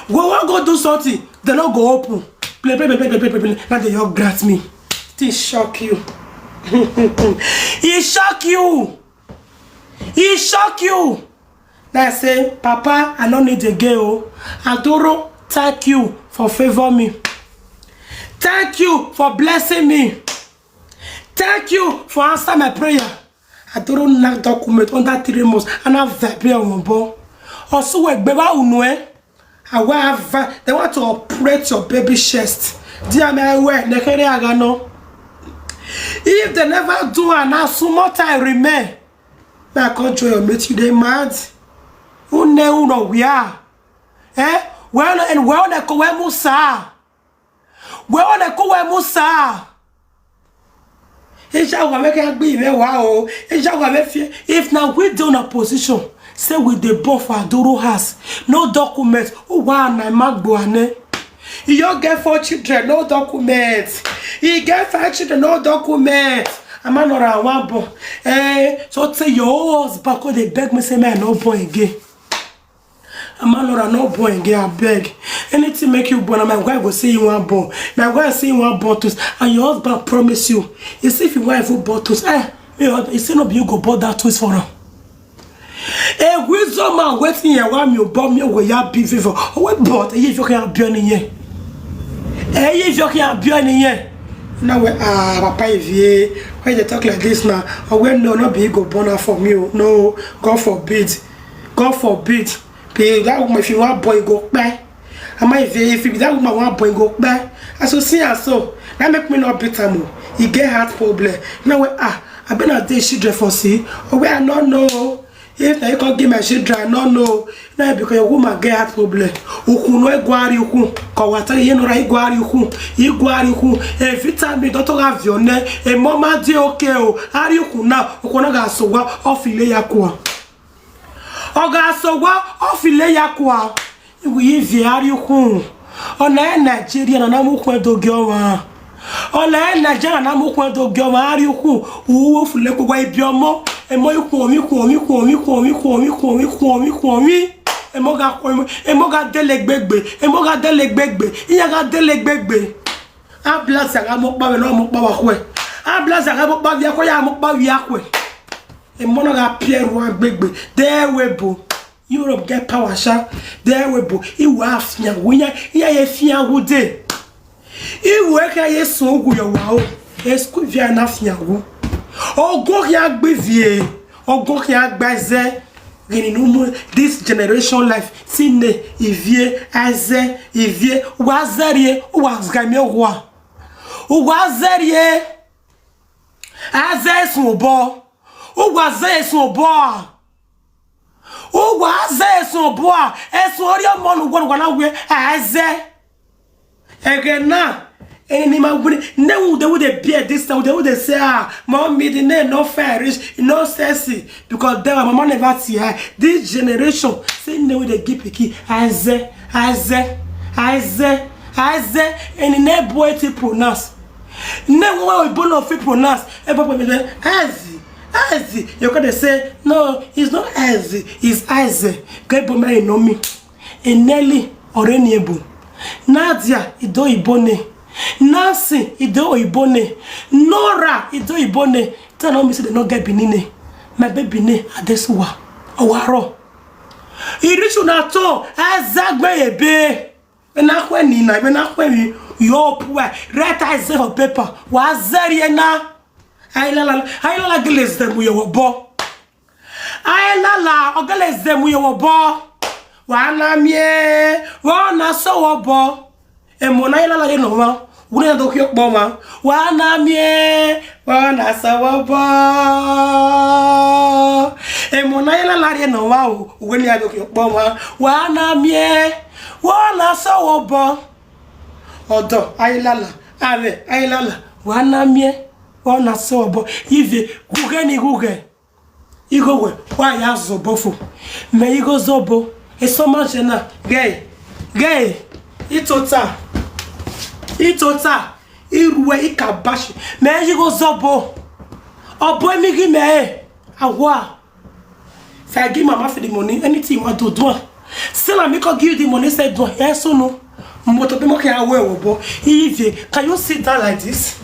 We all want go do something, they no go open. Play, play, play, play, play, play, play. Now they all grant me. This shock you. It shock you. It shock you. Now I say, Papa, I no need again. Oh, Adoro, thank you for favor me. Thank you for blessing me. Thank you for answer my prayer. Adoro knock document under three months and I vibe on one ball. Also, we gbeba unwe. They want to operate your baby chest. Dear me, I wear nekere agano. If they never do an asumota remain, I can't join your mate. You dey mad? Who know who know we are? Eh? Well, and well, they go where Musa. Well, they go where Musa. Eja wa make agbe me wa o. Eja wa me fie. If na we dey on a position, say we dey born for Adoro house, no document. Oh, wa na magbo ane. You get four children, no document. You get five children, no document. I'm not around one born. Eh, so say your whole husband go dey beg me say me I no born again. Amalora, no born again, I beg. Anything make you born, and my wife go say you want born. My wife say you want born too, and your husband promise you. You see if your wife will born too, eh? Me, you say no be you go born that too for her. A wisdom man waiting here while me born me where ya be vivo. Oh, we born, eh, if you can be on here. Eh, if you can be on here. Now we ah, papa, if you when they talk like this now, oh, well, no, no be you go born her for me. Oh. No, God forbid. God forbid. Be that woman, if you want boy, go back. Am I if you, if you that woman want boy, go back. As you see, and so that make me not beat am. He get heart problem. Now we ah, I been at this children for see. Oh, where I not know. If na you come give my children, I no know. Na because your woman get heart problem. Ukwu no egwari ukwu. Ka wata ihe nora igwari ukwu. Igwari ukwu. Every time the doctor have your name, a mama dey okay o. Ari ukwu na, ukwu na ga so wa ofile ya kwa. Oga so wa ofile ya kwa. Iwu ivi ari ukwu. Ona Nigeria na na mukwe dogi owa. Ona Nigeria na mukwe dogi owa ari ukwu. Uwu ofile kwa ibi omo. Emo ikwu omi ikwu omi ikwu omi ikwu omi ikwu omi ikwu omi ikwu omi ikwu omi. Emo ga kwe, emo ga dele gbegbe, emo ga dele gbegbe, iya ga dele gbegbe. Ablaza ga mo pa we no mo pa wa kwe. Ablaza ga mo pa via kwe ya mo pa via kwe. Emo no ga pierre wa gbegbe. There we bo. Europe get power sha. There we bo. Iwa afia. Wiya iya ye fia wude. Iwe ka ye so gu yo wa o. Esku via na fia wu. Ogo ya gbe vie. Ogo ya gbaze. Gini no more this generation life. Sine ivie aze ivie wa zerie wa zgamie wa. Wa zerie. Aze sun obo. Wa ze sun obo. Wa ze sun obo. Esun ori omo nu gwan gwan we aze. Again now, any man with ne who they would bear this time, they would say, ah, mommy, the name no fair rich, no sexy, because they were mama never see her. This generation, say ne would they give picky, Aze, Aze, Aze, Aze, and ne boy to pronounce. Ne one we bolo fit pronounce, everybody Aze, Aze. You gotta say, no, it's not Aze, it's Aze. Get bo me no me. Eneli Oreniebo, Nadia Ido Ibone, Nancy Ido Ibone, Nora Ido Ibone. Tell me say they no get Benin name. My baby name Adesuwa. Owaro. Irisu na to Azagbe ebe. When I when ni na when I when you your poor write I say for paper. Wa zeri na. Ayilala, ayilala gele zemu yo bo. Ayilala ogele zemu yo bo. Wa na mie, wa na so wo bo. Emo na ayilala ye no wa. Wure na do ki opo ma. Wa na mie, wa na so wo bo. Emo na ayilala ye no wa o. Wure na do ki opo ma. Wa na mie, wa na so wo bo. Odo ayilala, ave ayilala. Wa na mie, wa na so wo bo. Ive guge ni guge. Igo we, wa ya zobo fo. Me igo zobo. E so ma je na. Gay. Gay. Itota. Itota. Iruwe ikabashi. Me igo zobo. Obo emi gi me. Awa. If I give mama for the money, anything you want to do, am. Still, I make her give you the money, say do, am. Yes or no? Moto be moke awe obo. Ive, can you sit down like this?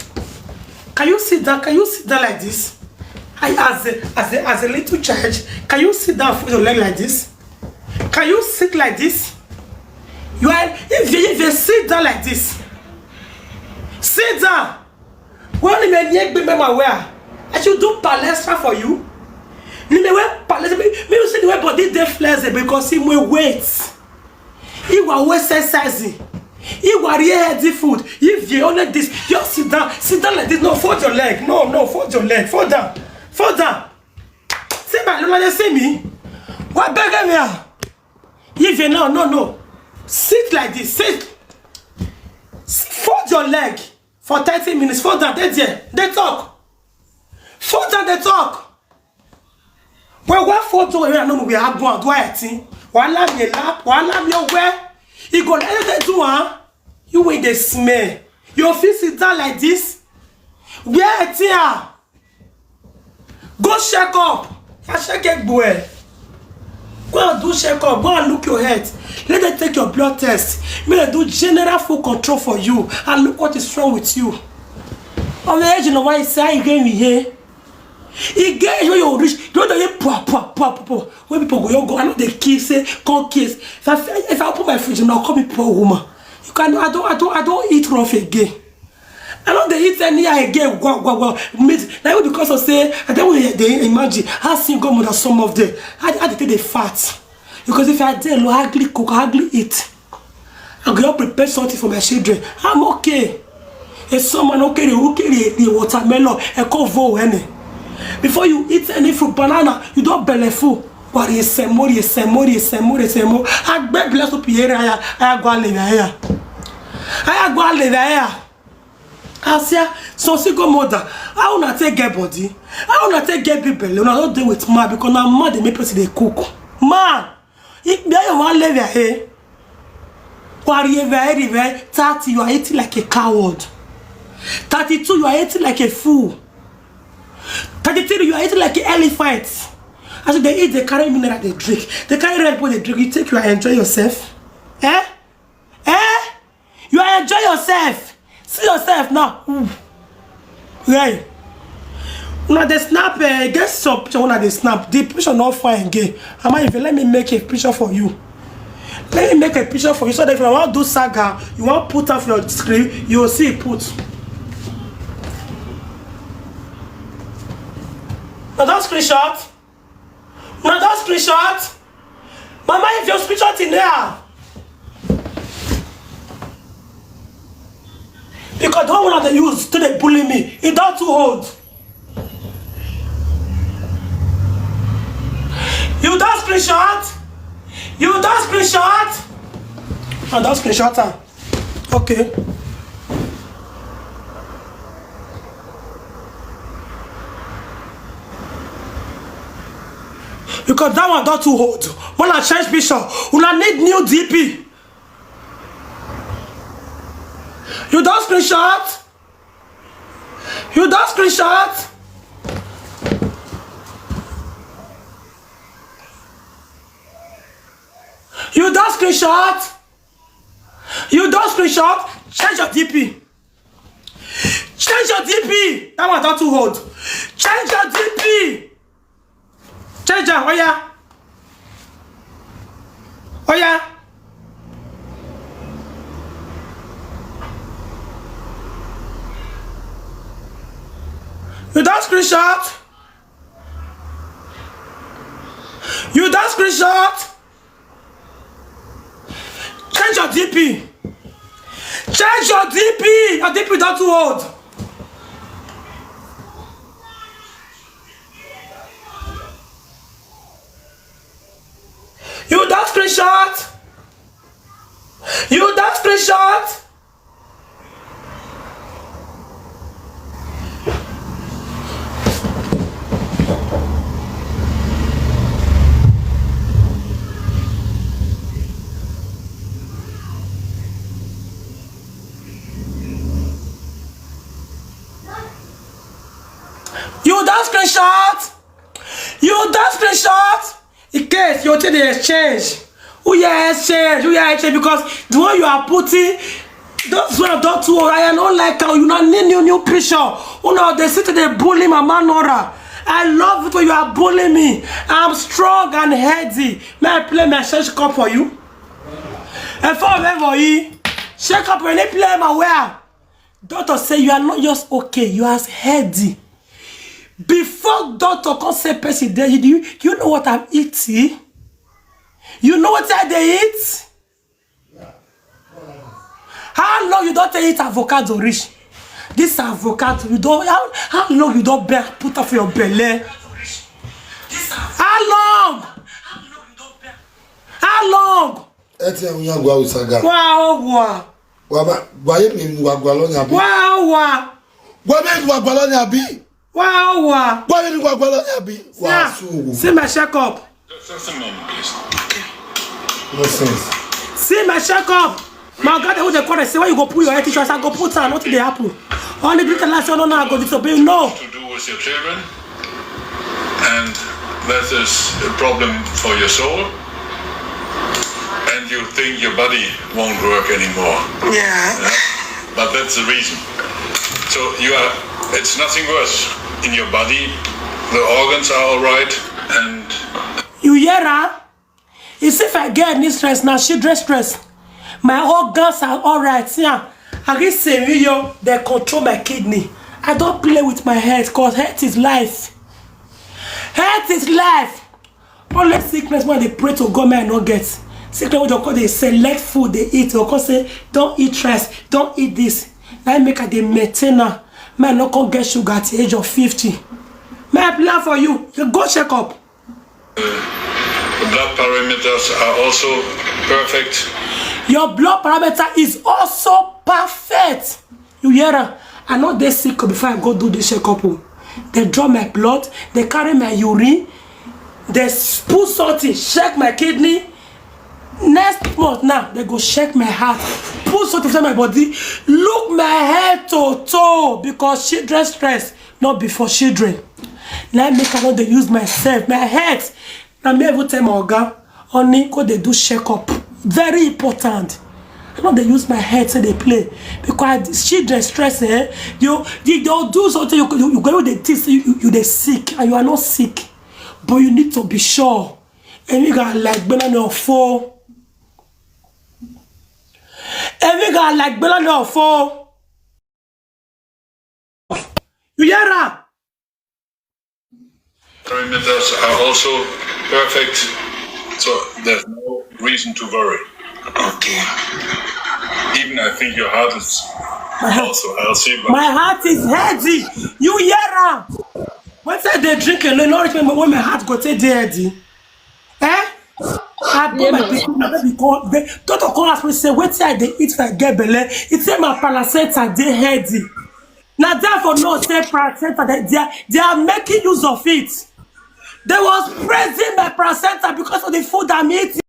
Can you sit down? Can you sit down like this? I, as a as a as a little child, can you sit down for your leg like this? Can you sit like this? You are if you if you sit down like this, sit down. Well, you may be my wear. I should do palestra for you. You may wear palestra. Me, me you see the way body dey flexible because he may wait. He will always exercise. He will real healthy food. If you only this, you sit down, sit down like this. No, fold your leg. No, no, fold your leg. Fold down. Fold down. See my Lola, they see me. What beg me? Ah? If you no, no, no. Sit like this. Sit. Fold your leg for thirty minutes. Fold down. They there. They talk. Fold down. They talk. Well, what photo we are no we are going to do it. Wala me lap, wala me where? You go let them do, huh? You wait the smell. Your feet sit down like this. Where it here? Go check up. I check it, boy. Go and do check up. Go and look your head. Let them take your blood test. May they do general full control for you. And look what is wrong with you. On the edge, you know why I say I gave me here. E get age wey you reach, you don dey pua pua pua pua pua. When people go, you go, I no dey kill, say come kiss. If I if I open my fridge, una call me poor woman. You can I don't I don't I don't eat rough again. I no dey eat anyhow again. Gwa gwa gwa. Meat na even because of say I don dey imagine how single mother some of them. How how they take dey fat. Because if I dey low, I hardly cook, I hardly eat. I go just prepare something for my children. I'm okay. If someone okay, they okay, they watermelon, I come vo any. Before you eat any fruit, banana, you don't belly full. Wari semo, semo, semo, semo. I beg bless up here. I I go live here. I go live here. Asia, so single mother, how una take get body? How una take get big belly? Una don't deal with man because now man they make person they cook. Man, if they you want live here, eh? Worry very very thirty, you are eating like a coward. Thirty-two, you are eating like a fool. Thirty-three, you are eating like an elephant. As you dey eat, dey carry mineral, dey drink. Dey carry Red Bull, dey drink. You think you are enjoy yourself? Eh? Eh? You are enjoy yourself. See yourself now. Ooh. Hey. Una dey snap, eh, get some picture una dey snap. The picture no fine again. Ama, if you let me make a picture for you. Let me make a picture for you so that if you want do saga, you want put off your screen, you will see it put. Now don't screenshot. Una don screenshot? Mama, if you screenshot in there. Because the one una dey use to dey bully me, e don too old. You don screenshot? You don screenshot? I don screenshot am. Okay. Because that one don too old. When I change picture, una need new D P. You don screenshot? You don screenshot? You don screenshot? You don screenshot? Change your D P. Change your D P. That one don too old. Change your D P. Change am. Oya. Oya. You don screenshot? You don screenshot? Change your D P. Change your D P. Your D P don too old. You don screenshot? You don screenshot? You don screenshot? You don screenshot? In case you take the exchange, who ya exchange? Who ya exchange? Because the one you are putting, those one don too old. I don't like how you not need new new picture. You know they sit there bully Mama Nora. I love it when you are bullying me. I'm strong and healthy. May I play my change cup for you? And for me for you, shake up when they play my wear. Doctor say you are not just okay, you are healthy. Before doctor come say person dey, do you, do you know what I'm eating? You know what I dey eat? How long you don take eat avocado reach? This avocado, you don, how, how long you don bear put off your belly? How long? How long? Eti ya unya gwa usaga. Wa owa. Wa ba, wa ye mi wa gwa lo nya bi. Wa owa. Wa me wa gwa lo nya bi. Wa owa. Wa me wa gwa lo nya bi. Wa su. See my check up. Just a moment, please. No sense. See my check up. My God, who dey call say when you go put your head tissue, I go put am. What dey happen? Only drink and last, no, no, I go disobey. No. To do with your children, and that is a problem for your soul, and you think your body won't work anymore. Yeah. Yeah? But that's the reason. So you are, it's nothing worse in your body. The organs are all right, and you hear her? You see, if I get any stress now, she dress stress. My organs are all right. Yeah. I get serious. They control my kidney. I don't play with my health, 'cause health is life. Health is life. Only sickness when they pray to God, man, no get. Sickness when they call, they select food they eat. They call say, "Don't eat rice, don't eat this." Now make a dey maintain now. Man, no come get sugar at the age of fifty. My plan for you, you go check up. The blood parameters are also perfect. Your blood parameter is also perfect. You hear am? I no dey sick before I go do this checkup o. They draw my blood, they carry my urine, they s-, put something, check my kidney. Next month now, they go check my heart, put something inside my body, look my head to toe, because children stress, not before children. Na im make I no dey use myself, my head. Na me even tell my oga, honey, go dey do checkup. Very important. I no dey use my head say dey play, because the children stress, eh? You, you dey do something, you, you, you go dey think say you, you, you dey sick, and you are not sick, but you need to be sure. Èmi ga like gbẹ́nà ní ọ̀fọ́. Èmi ga like gbẹ́nà ní ọ̀fọ́. You hear her? Perimeters are also perfect, so there's no reason to worry. Okay. Even I think your heart is also healthy, but My heart is healthy. You hear her? When say they drink alone, not when my heart go take dey healthy. Eh? I put my people, my baby call. They, doctor call ask me say, "Wetin I dey eat if I get belle?" He say my placenta dey healthy. Now therefore no say placenta, they, they, are, they are making use of it. They was praising my placenta because of the food I'm eating.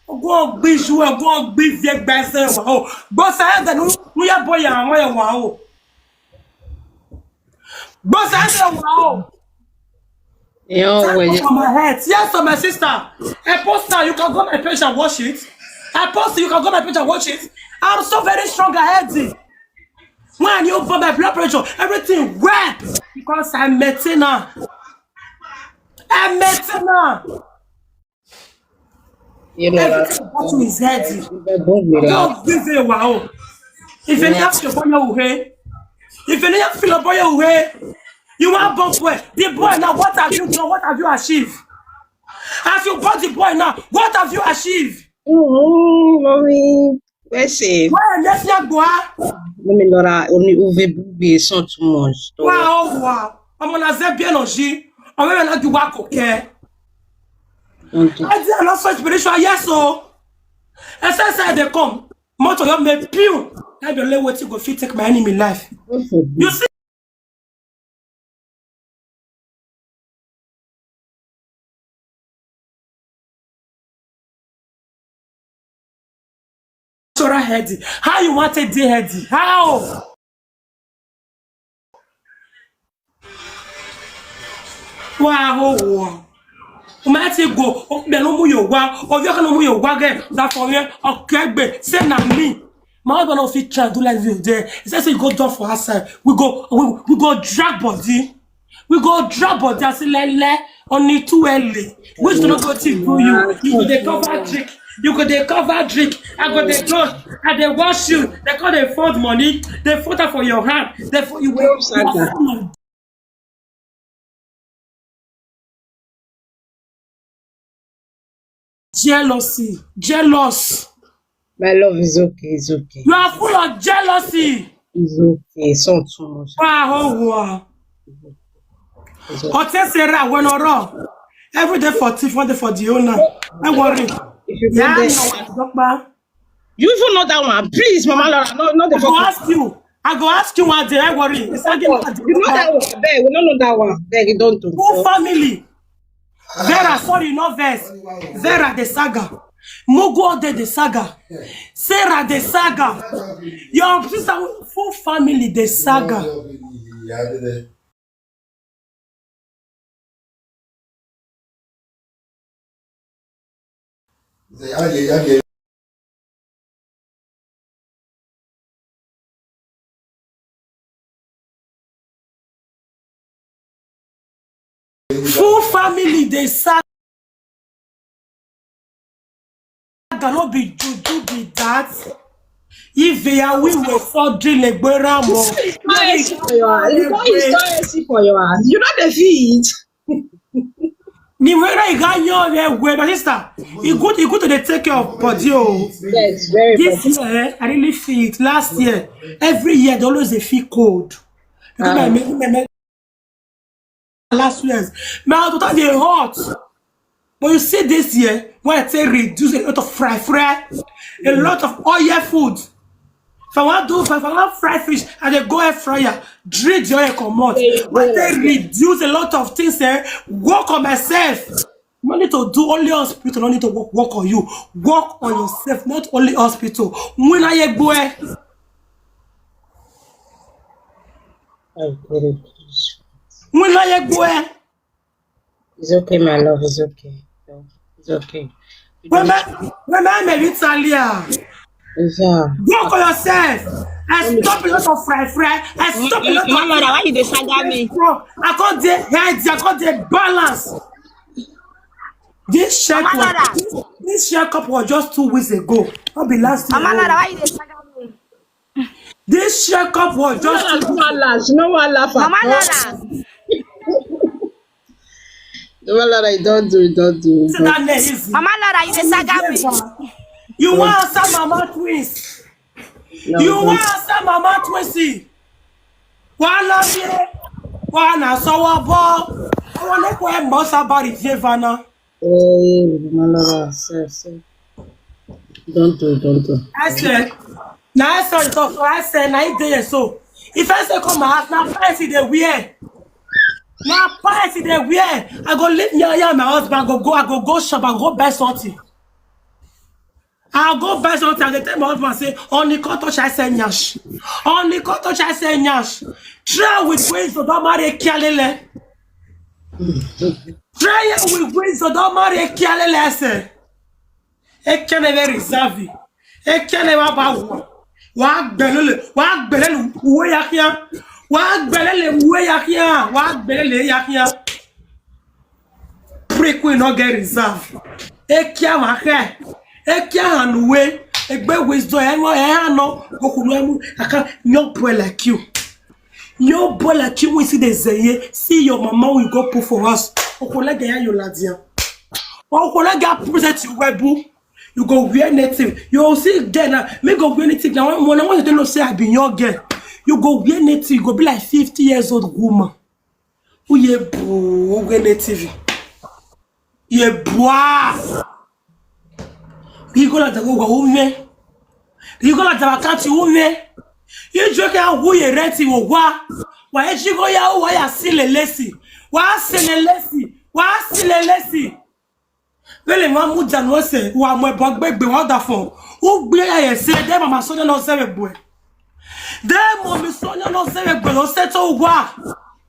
Go gbiju, go gbizie gbese wa o. Gbose ede nu, nu ya boya won ya wa o. Gbose ede wa o. Yo, Take well, off my head. Yes, so my sister. I post now. You can go my page and watch it. I post. You can go my page and watch it. I'm so very strong and healthy. When you put my blood pressure, everything well because I maintain her. I maintain her. You know that. Everything about you is healthy. Don't give it, wow. If you have to buy your way, if you have to buy your way, you want born boy. The boy now, what have you done? What have you achieved? As you bought the boy now, what have you achieved? Mm-hmm, mommy. Where she? Why am I not go? Mommy, Laura, only uve bube son too much. Wow, wow. I'm on a zebia no ji. I'm on a do work, okay. Don't do. I did not so spiritual, yes, so. As I said, they come. Motor, you may pew. I don't know what you go fit take my enemy life. God forbid. You see? Natural healthy. How you want to dey healthy? How? Wow. Umati go, o bẹ ló mú yòó wá, ọjọ́ kan ló mú yòó wá gẹ̀, that for me, okay, gbe, say na me. My husband no fit try do like this there. He said, say you go down for outside. We go, we, we go drag body. We go drag body. I say, lele, only too early. Which no go to do you. You go dey cover drink. You go dey cover drink. I go dey go. I dey wash you. They call dey fold money. They fold am for your hand. They fold you. Upside down. Jealousy, jealous. My love is okay, it's okay. You are full of jealousy. It's okay, it's not too much. Wow, wow. It's okay. Hotel Sarah, when or every day for thief, one day for the owner. Don't worry. If you don't, yeah, get no, Dokpa. You even know that one. Please, Mama Laura, no, no, the I go ask you. I go ask you one day. I worry. It's not you know that one. Beg, we don't know that one. Beg, you don't do. Who family? Vera, sorry, no verse. Vera the saga. Mugo de the saga. Sarah the saga. Your sister, full family the saga. Full family dey saga, no be juju be that. If they are we were so drill a gbera mo. It's not easy for your hand. It's not, it's not easy for your hand. You know the feet. Ni wera iga yo re we, my sister. E good, e good to dey take care of body o. Yes, very important. This year, eh, I really feel it. Last year, every year they always dey feel cold. Because my, my, my, my last years, my hospital dey hot. But you see this year, when I say reduce a lot of fry, fry, a lot of oil food. If I want do, if I want fry fish, I dey go air fryer, drink the oil comot. But they reduce a lot of things, eh? Work on myself. No need to do only hospital, no need to work, work on you. Work on yourself, not only hospital. When are you going? Oh, very please. When are you going? It's okay, my love. It's okay. No, it's okay. You When don't I, when I may Italia. Yeah. Work on yourself. I stop a lot of fry fry. I stop a lot of Mama Lora, why you dey saga me? Bro, I can't dey head, I can't dey balance. This Mama checkup, Lora. this, this checkup was just two weeks ago. Not be last year. Mama Lora, why you dey saga me? This checkup was just No two weeks. wahala, she no wan laugh at Mama all. Lora. No, Lord, I don't do it, don't do it. See that name easy. Mama Lora, you dey saga me. You want answer Mama Twins. No, You don't. want answer Mama Twins. Why love you? Why not so what? I want to go and boss about it, Jevana. Hey, my Lord, sir, sir. Don't do, don't do. I said, now I saw it also. I said, now it there so. If I say come out, now price it there wear. Now price it there wear. I go leave me and my husband. Go go. I go go shop. I go buy something. I go buy something. I go tell my husband say, only cut touch I say nyash. Only cut touch I say nyash. Try with ways to don't marry kialele. Try with ways to don't marry kialele. I say. Ekene very reserve. Ekene wa ba wa. Wa gbelele, wa gbelele uwe ya kia. Wa gbelele uwe ya kia. Wa gbelele ya kia. Pray we no get reserve. Ekia wa he. Ekia hanuwe. Egbe wisdom e no e ano. Okunu emu. I can't no boy like you. No boy like you we see the zeye. See your mama we go put for us. Okolege ya yoladia. Okolege present you webu. You go wear native. You see there now. Me go wear native. Now when I want to know say I be your girl. You go wear native. You go be like fifty years old woman. Who ye boo? Who wear native? Ye bua. You go like the go ume. You go like the account ume. You joke out who ye rent you wa. Why you go ya why ya sile lesi? Why sile lesi? Why sile lesi? Vele mwa muda no se wa mwe bogbe gbe wa da fo. U gbe ya ye se de mama so no se be boy. De mo mi so no se be boy o se to wa.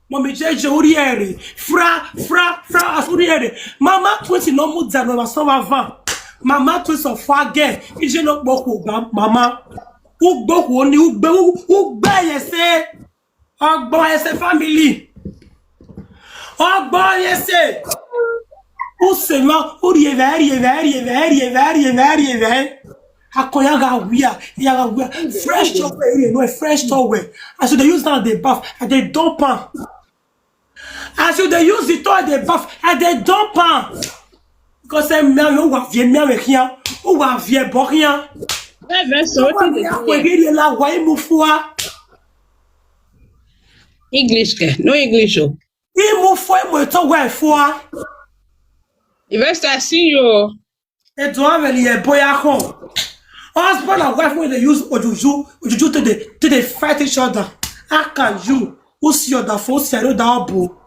Mo mi je je uri ere. Fra fra fra as uri ere. Mama twenty no muda no so wa van. Mama twenty so fa ge. Ije no gboku ba mama. U gboku ni u gbe u gbe ye se. Ogbo ese family. Ogbo ese. Usema urieve urieve urieve urieve urieve urieve. Akoya ga wia ya ga wia. Fresh towel you know fresh towel. As you dey use that dey baff and dey dump am. As you dey use the towel dey baff and dey dump am. Because say me o wa vie me we here. O wa vie bo here. Very very sorry. Wa Wetin mi dey a do ko here? giri la wa imu fua. English ke, no English o. Imu fua imu to wa fua. Investor, I see you. Edo ameli ye boya ho. Husband and wife when they use ojuju, ojuju to dey to dey fight each other. How can you? Who see your da phone? See your da bo.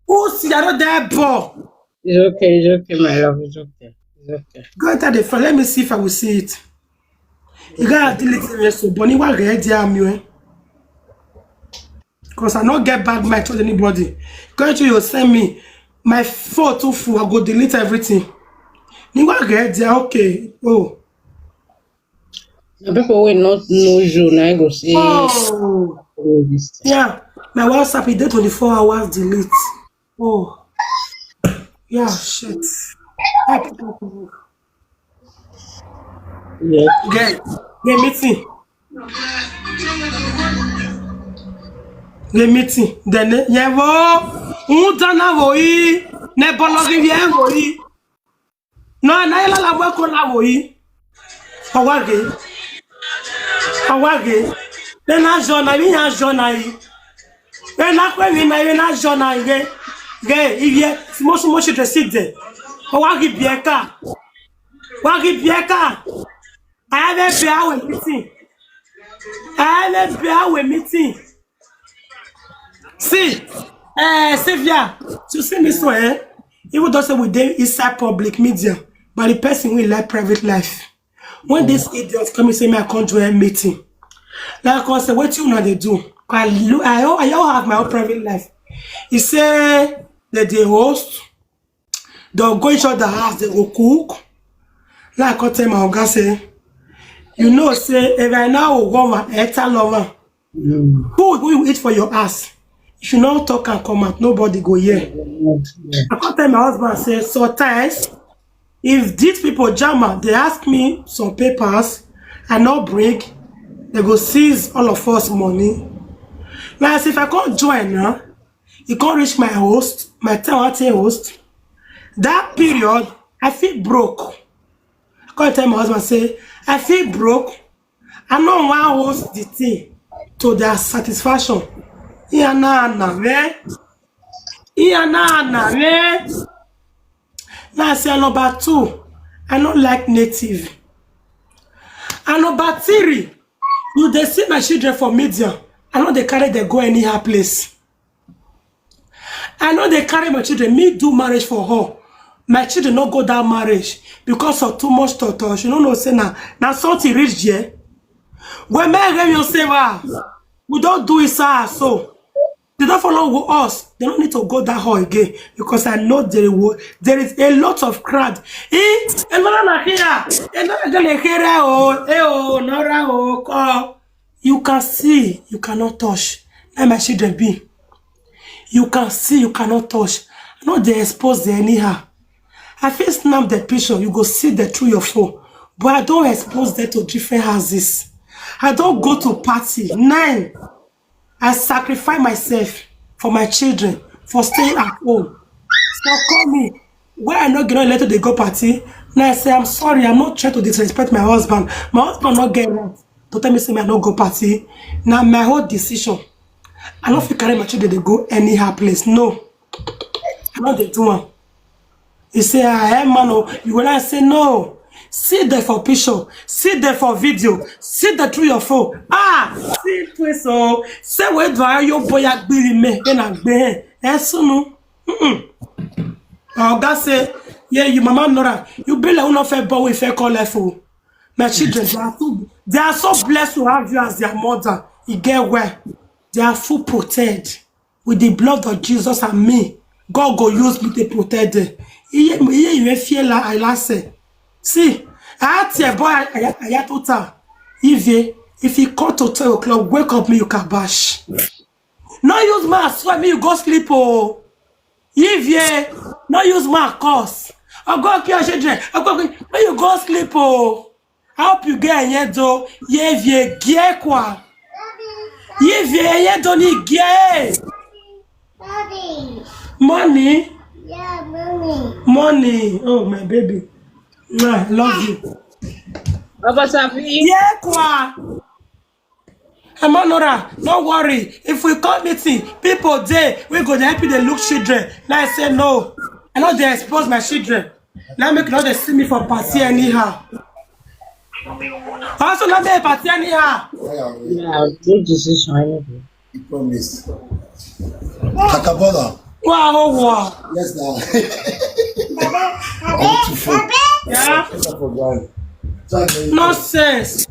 Who see your da bo? It's okay, it's okay, my love, it's okay. It's okay. Go enter the phone. Let me see if I will see it. You gotta delete it so. But you want to get there, you. Because I not get bad mind to anybody. Go to you send me my phone too full. I go delete everything. You want to get there, okay. Oh. The people will not know you, now go say Oh. oh, this thing. Yeah. My WhatsApp is there twenty-four hours delete. Oh. Yeah, shit. Help people. Yeah. Get the meeting. The meeting. Then yeah, wo. Undana wo yi. Ne bologi ye wo yi. No, na ila la mo ko la wo yi. Awage. Awage. Then na jona mi ya jona yi. Then na kwe mi na yi na jona yi. Ge. Ge iye. Mo mo shi dress de. Awage bieka. Wagi bieka. I have a beer with meeting. I have a beer with meeting. See, eh, Sylvia, you see me so, eh? Even though say we dey inside public media, but the person we like private life. When this idiot come and say me I can't join meeting, like I say, what you know they do? I look, I all, I all have my own private life. He say that they host, they'll go each other house, they go cook. Like I tell my oga say, you know say if I now go over enter lover, who will you eat for your ass? If you not talk and come out, nobody go here. I can't tell my husband say sometimes if these people jammer, they ask me some papers, I not bring, they go seize all of us money. Now as if I can't join now, it can't reach my host, my tenant host. That period, I feel broke. I can't tell my husband say I feel broke. I no wan host the thing to their satisfaction. Iya na na me. Iya na na me. Now I say number two, I no like native. And number three, you dey see my children for media. I no dey carry them go anyhow place. I no dey carry my children. Me do marriage for her. My children no go that marriage because of too much torture. You no know say na na something reach there. When me and you save her, we don't do it sir so. They don't follow us. They don't need to go that hall again because I know there will, there is a lot of crowd. Eh, another na here, another gonna here oh, eh oh, nora oh, call. You can see, you cannot touch. Let my children be. You can see, you cannot touch. I know they expose them anyhow. I fit snap the picture, you go see the through your phone. But I don't expose them to different houses. I don't go to party. Nine, I sacrifice myself for my children, for staying at home. So call me. Why I not get let they go party? Now I say, I'm sorry, I'm not trying to disrespect my husband. My husband not get right to tell me say me I not go party. Now my whole decision. I don't feel carry my children they go anyhow place. No. I know they do one. He say, ah, eh, man, oh, you will not say no. See there for picture, see there for video, see the through your phone. Ah, see it so. Say where do I your boy agbiri me? Then I be eh sunu. Mm-mm. Oga say, yeah, you mama Nora, you be like who no fair boy with fair call life oh. My children, they are so they are so blessed to have you as their mother. You get where they are full protected with the blood of Jesus and me. God go use me to protect them. Iye iye iye fear la I last say. See, I had tear boy I I I told her. If you if you come to twelve o'clock, wake up me you can bash. No use mask swear me you go sleep oh. If you no use mask curse. I go kill your children. I go make you go sleep oh. I hope you get a yedo. Ye vie giekwa. Ye vie yedo ni gie. Daddy. Money. Yeah, mommy. Money. Oh my baby. Mwah, love you. Papa Safi. Giekwa. Amanora, no worry. If we come meeting, people dey we go dey help you dey look children. Like I say no. I no dey expose my children. Now make you no dey see me for party anyhow. Also no dey party anyhow. Yeah, good decision. Anyway. You promise. Kakabola. Wow, wow. Yes, now. Beautiful. Yeah. Better for God. Nonsense.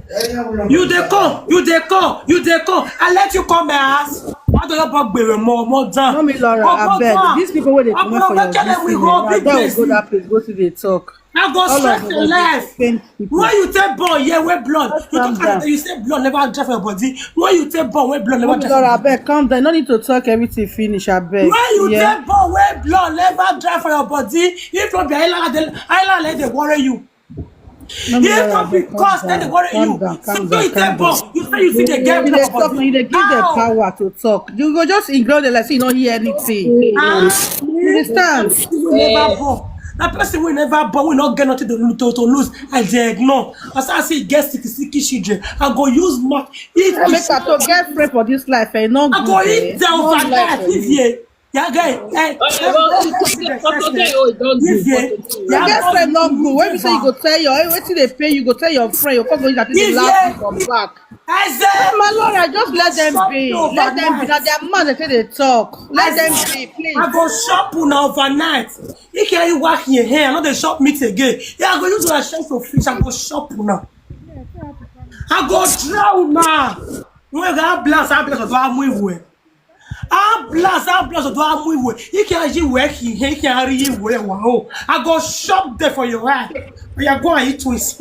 You dey come, you dey come, you dey come. I let you come my house. Why do you bug me more, more down? No me Laura, I beg. These people where they come for your this thing, I beg go that place, go to the talk. I go stress your life. When you take born here, where blood? You talk about you say blood never dry for your body. When you take born, where blood never dry for your Laura, I beg, calm down. No need to talk everything finish, I beg. When you take born, where blood never dry for your body, if not be island, the island let they worry you. If not be cause then they worry you. So you take born, you say you see the girl. You dey talk, you dey give them power to talk. You go just ignore them like say you don't hear anything. You understand? Never born. That person will never born, will not get nothing to, to, to lose. I dey ignore. As I say, get sick, sick children. I go use mouth. If I make her to get free for this life, eh? Not I go good, eh? Eat the over life. If you, yeah, guy, eh, You get friend not good. When you say you go tell your, eh, wetin dey pay you, go tell your friend. You come go use that thing dey laugh you from back. I say, Malora, just let them Stop be. me Let them be. Overnight. Now their mouth they say they talk. Let them be, please. I go shop una overnight. If you wash your hair, I no dey shop meat again. Yeah, I go use una shame to fish. I go shop una. I go drown una. When I blast, I blast, I move away. I blast, I blast, I move away. You can actually work in here, you can hurry you away. Wow. I go shop there for your head. You are going to eat twins.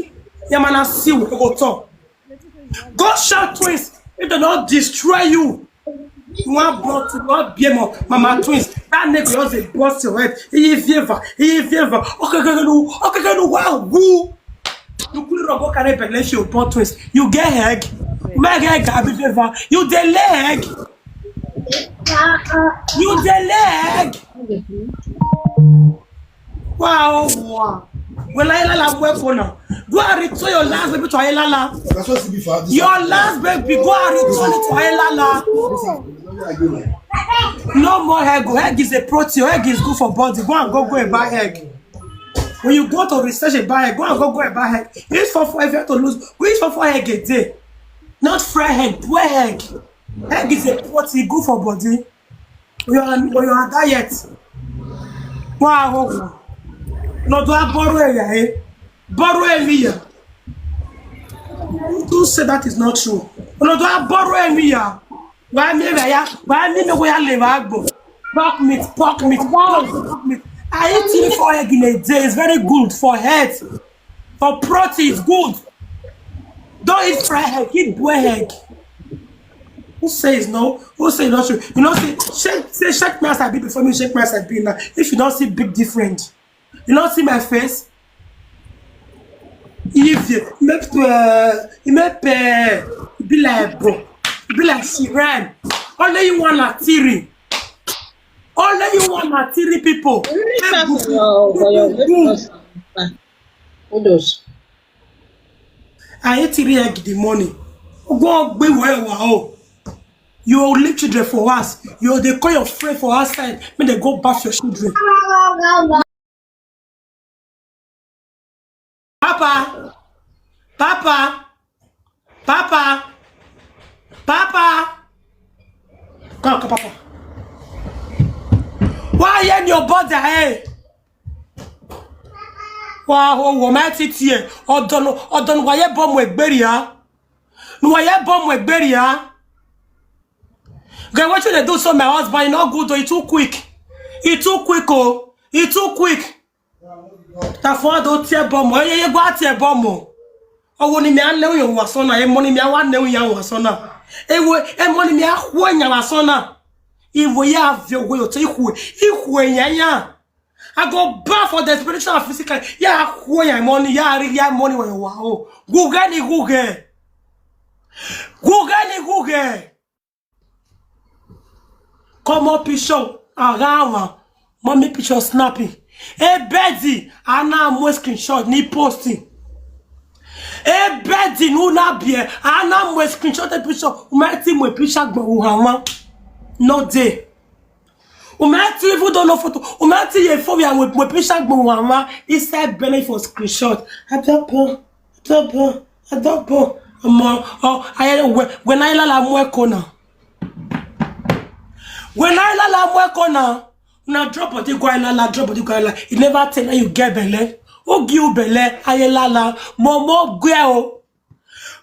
Yeah, man, I see what go talk. Go shop twins. If they don't destroy you. You want blood, you want beer more. Mama twins. That nigga just a bust your head. He favor. He favor. Okay, okay, no. Okay, okay, no. Wow. Who? You could not go carry belle if you born twins. You get egg. My egg, I be favor. You the leg. You the leg. Wow, wow. Well, I la work for now. Go and return your last baby to Ayelala. That's what to be for this. Your last baby, go and return it to Ayelala. No more egg. Egg is a protein. Egg is good for body. Go and go go and buy egg. When you go to research and buy egg, go and go go and buy egg. Use for four if you have to lose. Go use for four egg a day. Not fry egg, boil egg. Egg is a protein, good for body. When you are when you are diet. Wow. No do I borrow area, eh? Borrow area. Don't say that is not true. No do I borrow area. Why me where ya? Why me no where live agbo? Pork meat, pork meat, pork meat. I eat three, four egg in a day. It's very good for health. For protein, it's good. Don't eat fried egg, eat boiled egg. Who says no? Who say not true? You know, say shake, say shake me as I be before me, shake me as I be now. If you don't see big difference, you don't see my face. If you make uh, you make uh, be like bro, be like she ran. Only you want a theory. Only you want a theory people. Really fast for your for your weight loss. Kudos. I hate three egg the money. Go be where you are. Oh. You will leave children for us. You dey call your friend for outside. May they go bath your children. Papa, Papa, Papa, Papa. Come, come, Papa. Why are you in your body? Hey. Wow, oh, oh, my titi. Odon, odon, why you bomb with beria? No, why you bomb with beria? Girl, what you dey do so, my husband? You not good though. You too quick. You too quick, oh. You too quick. Tafo do tie bomb. Oh, yeah, yeah, go tie bomb. Oh, when me an lewi wasona, e money me an lewi ya wasona. E wo, e money me a wo ya wasona. E wo ya vio wo te ku, e ku ya ya. I go back for the spiritual and physical. Yeah, I ya money, yeah, I ya money when you wow. Google ni Google. Google ni Google. Come up picture. Agawa. Mommy picture snappy. Hey, Betty, I now more screenshot ni posting. Hey, Betty, no na beer. I now more screenshot the picture. My team with picture go. No day. Umati even don't know photo. Umati ye for ya with my picture go mama. He said benefit for screenshot. Adopo, adopo, adopo. Omo, oh, I when when I la la mwe kona. When I la la mwe kona. Na drop body go la la drop body go la. You never tell you get belle. Who give you belle? Aye la la. Momo gwe o.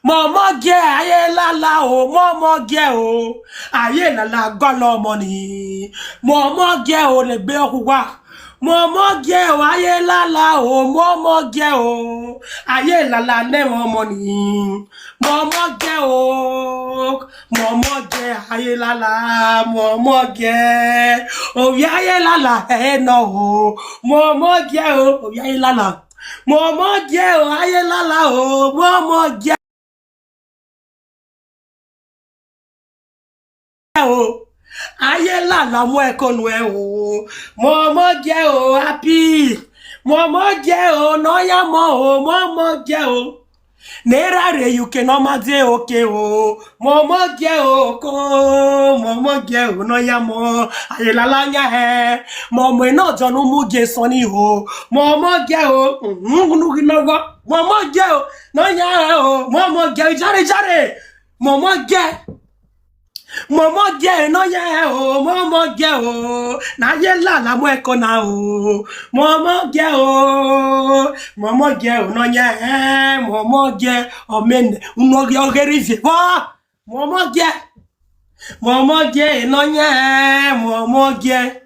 Momo ge aye la la o. Momo ge o. Aye la la golo money. Momo ge o le gbe okuwa. Momo ge o aye la la o. Momo ge o. Aye la la ne mo money. Momo ge o. Momo ge aye la la. Momo ge. O ya aye la la e no o. Momo ge o. O ya aye la la. Momo ge o aye la la o. Momo ge o. Aye la la mo e konu e o. Momo ge o happy. Momo ge o no ya mo o. Momo ge o. Nera re you can no ma de okay o. Momo ge o ko. Momo ge o no ya mo. Aye la la nya he. Momo e no jonu mu ge soni o. Momo ge o. Ngunu gi no go. Momo ge o. No ya o. Momo ge o jare jare. Momo ge. Momo ge no ye o, momo ge o. Na ye la la mo eko na o. Momo ge o. Momo ge o no ye, momo ge. Omen, uno ge ogeri je. Wa. Momo ge. Momo ge no ye, momo ge.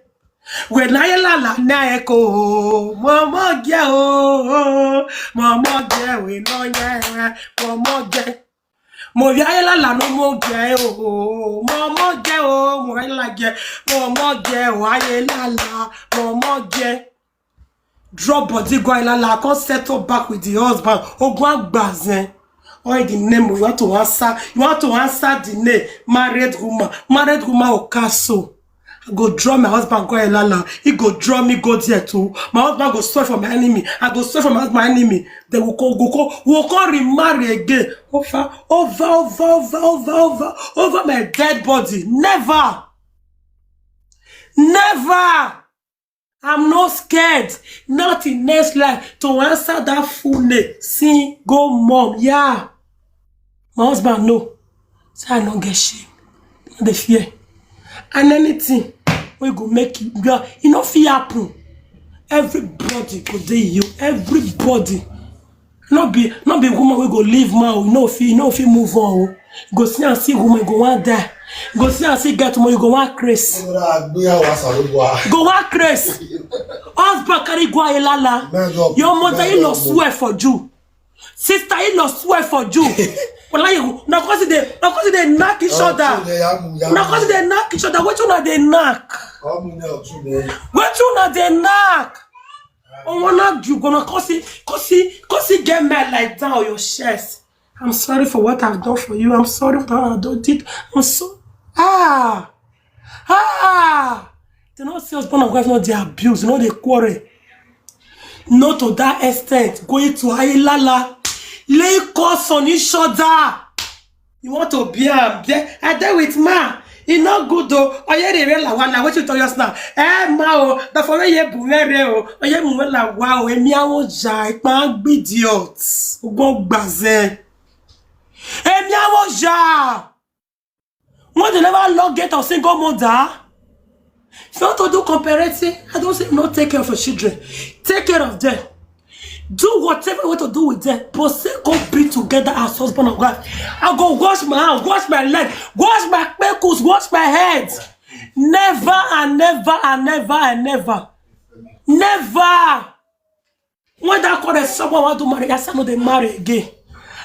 We na ye la la na eko. Momo ge o. Momo ge we no ye. Momo ge. Mo ya ye la la no mo ge o. Momo ge o. Mo ya la ge. Momo ge o. Aye la la. Momo ge. Drop body go Ilala, come settle back with the husband. Ogun agbazen. All the name you want to answer, you want to answer the name. Married woman, married woman Okaso. I go draw my husband go Ilala. He go draw me go there too. My husband go swear for my enemy. I go swear for my husband enemy. They will go, go, go, will go remarry again. Over, over, over, over, over, over, over my dead body. Never. Never. I'm not scared. Not in next life to answer that full name. Single mom. Yeah. My husband know. Say I no get shame. No dey fear. And anything we go make you, girl, e no fit happen. Everybody go dey you. Everybody. No be, no be woman we go leave man. You know if you, you know if you move on. Oh. Go see and see woman, go one die. Go see and see get more, you go one craze. Go one craze. Husband carry go Ilala. Your mother-in-law swear for you. Sister-in-law swear for you. Well, you na cause they, na cause they knock each other. Na cause they knock each other. What you know they knock? What you know they knock? Oh, one of you gonna cause it, cause it, cause it get mad like down your chest. I'm sorry for what I've done for you. I'm sorry for what I done did. I'm so ah ah. They not see husband and wife, not they abuse, not they quarrel. Not to that extent. Going to Ilala, lay curse on each other. You want to be am? There, I dey with man. E no good o. Oye dey wear lawa na wetin you tell us now. Eh ma o, the for where ye bu where o. Oye mu wear lawa o. Emi awon ja ipa gbidi ot. Ogun gbaze. Emi awon ja. When they never lock gate of single mother. If you want to do comparative, I don't say no take care of your children. Take care of them. Do whatever you want to do with them, but say go be together as husband and wife. I go wash my hand, wash my leg, wash my kpekus, wash my head. Never and never and never and never. Never. When that call that someone want to marry, I say no, they marry again.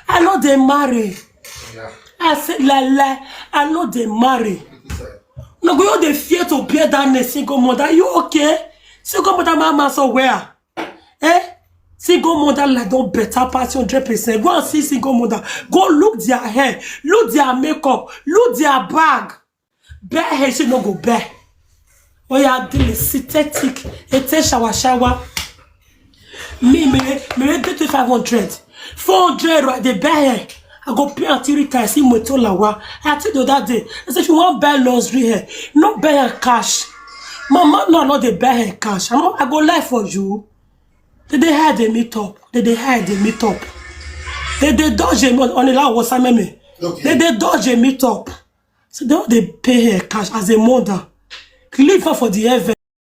I know they marry. I say la la, I know they marry. No go you dey fear to bear that name single mother. Are you okay? Single mother mama so where? Eh? Single mother like don better pass hundred percent. Go and see single mother. Go look their hair, look their makeup, look their bag. Bear hair, she no go bear. Oh yeah, this is synthetic. It takes shower shower. Me, me, me, me, get to five hundred. Four hundred right, they bear hair. I go pay until Rita, I see Moto Lawa. I tell you that day. I said, if you want buy luxury hair, no buy her cash. Mama, no, no, they buy her cash. I, no, I go lie for you. They, they hide the meet up. They, they hide the meet up. They, they dodge him on, on the law was meme. Okay. They, they dodge a meet up. So they, they pay her cash as a mother. Leave her for the heaven.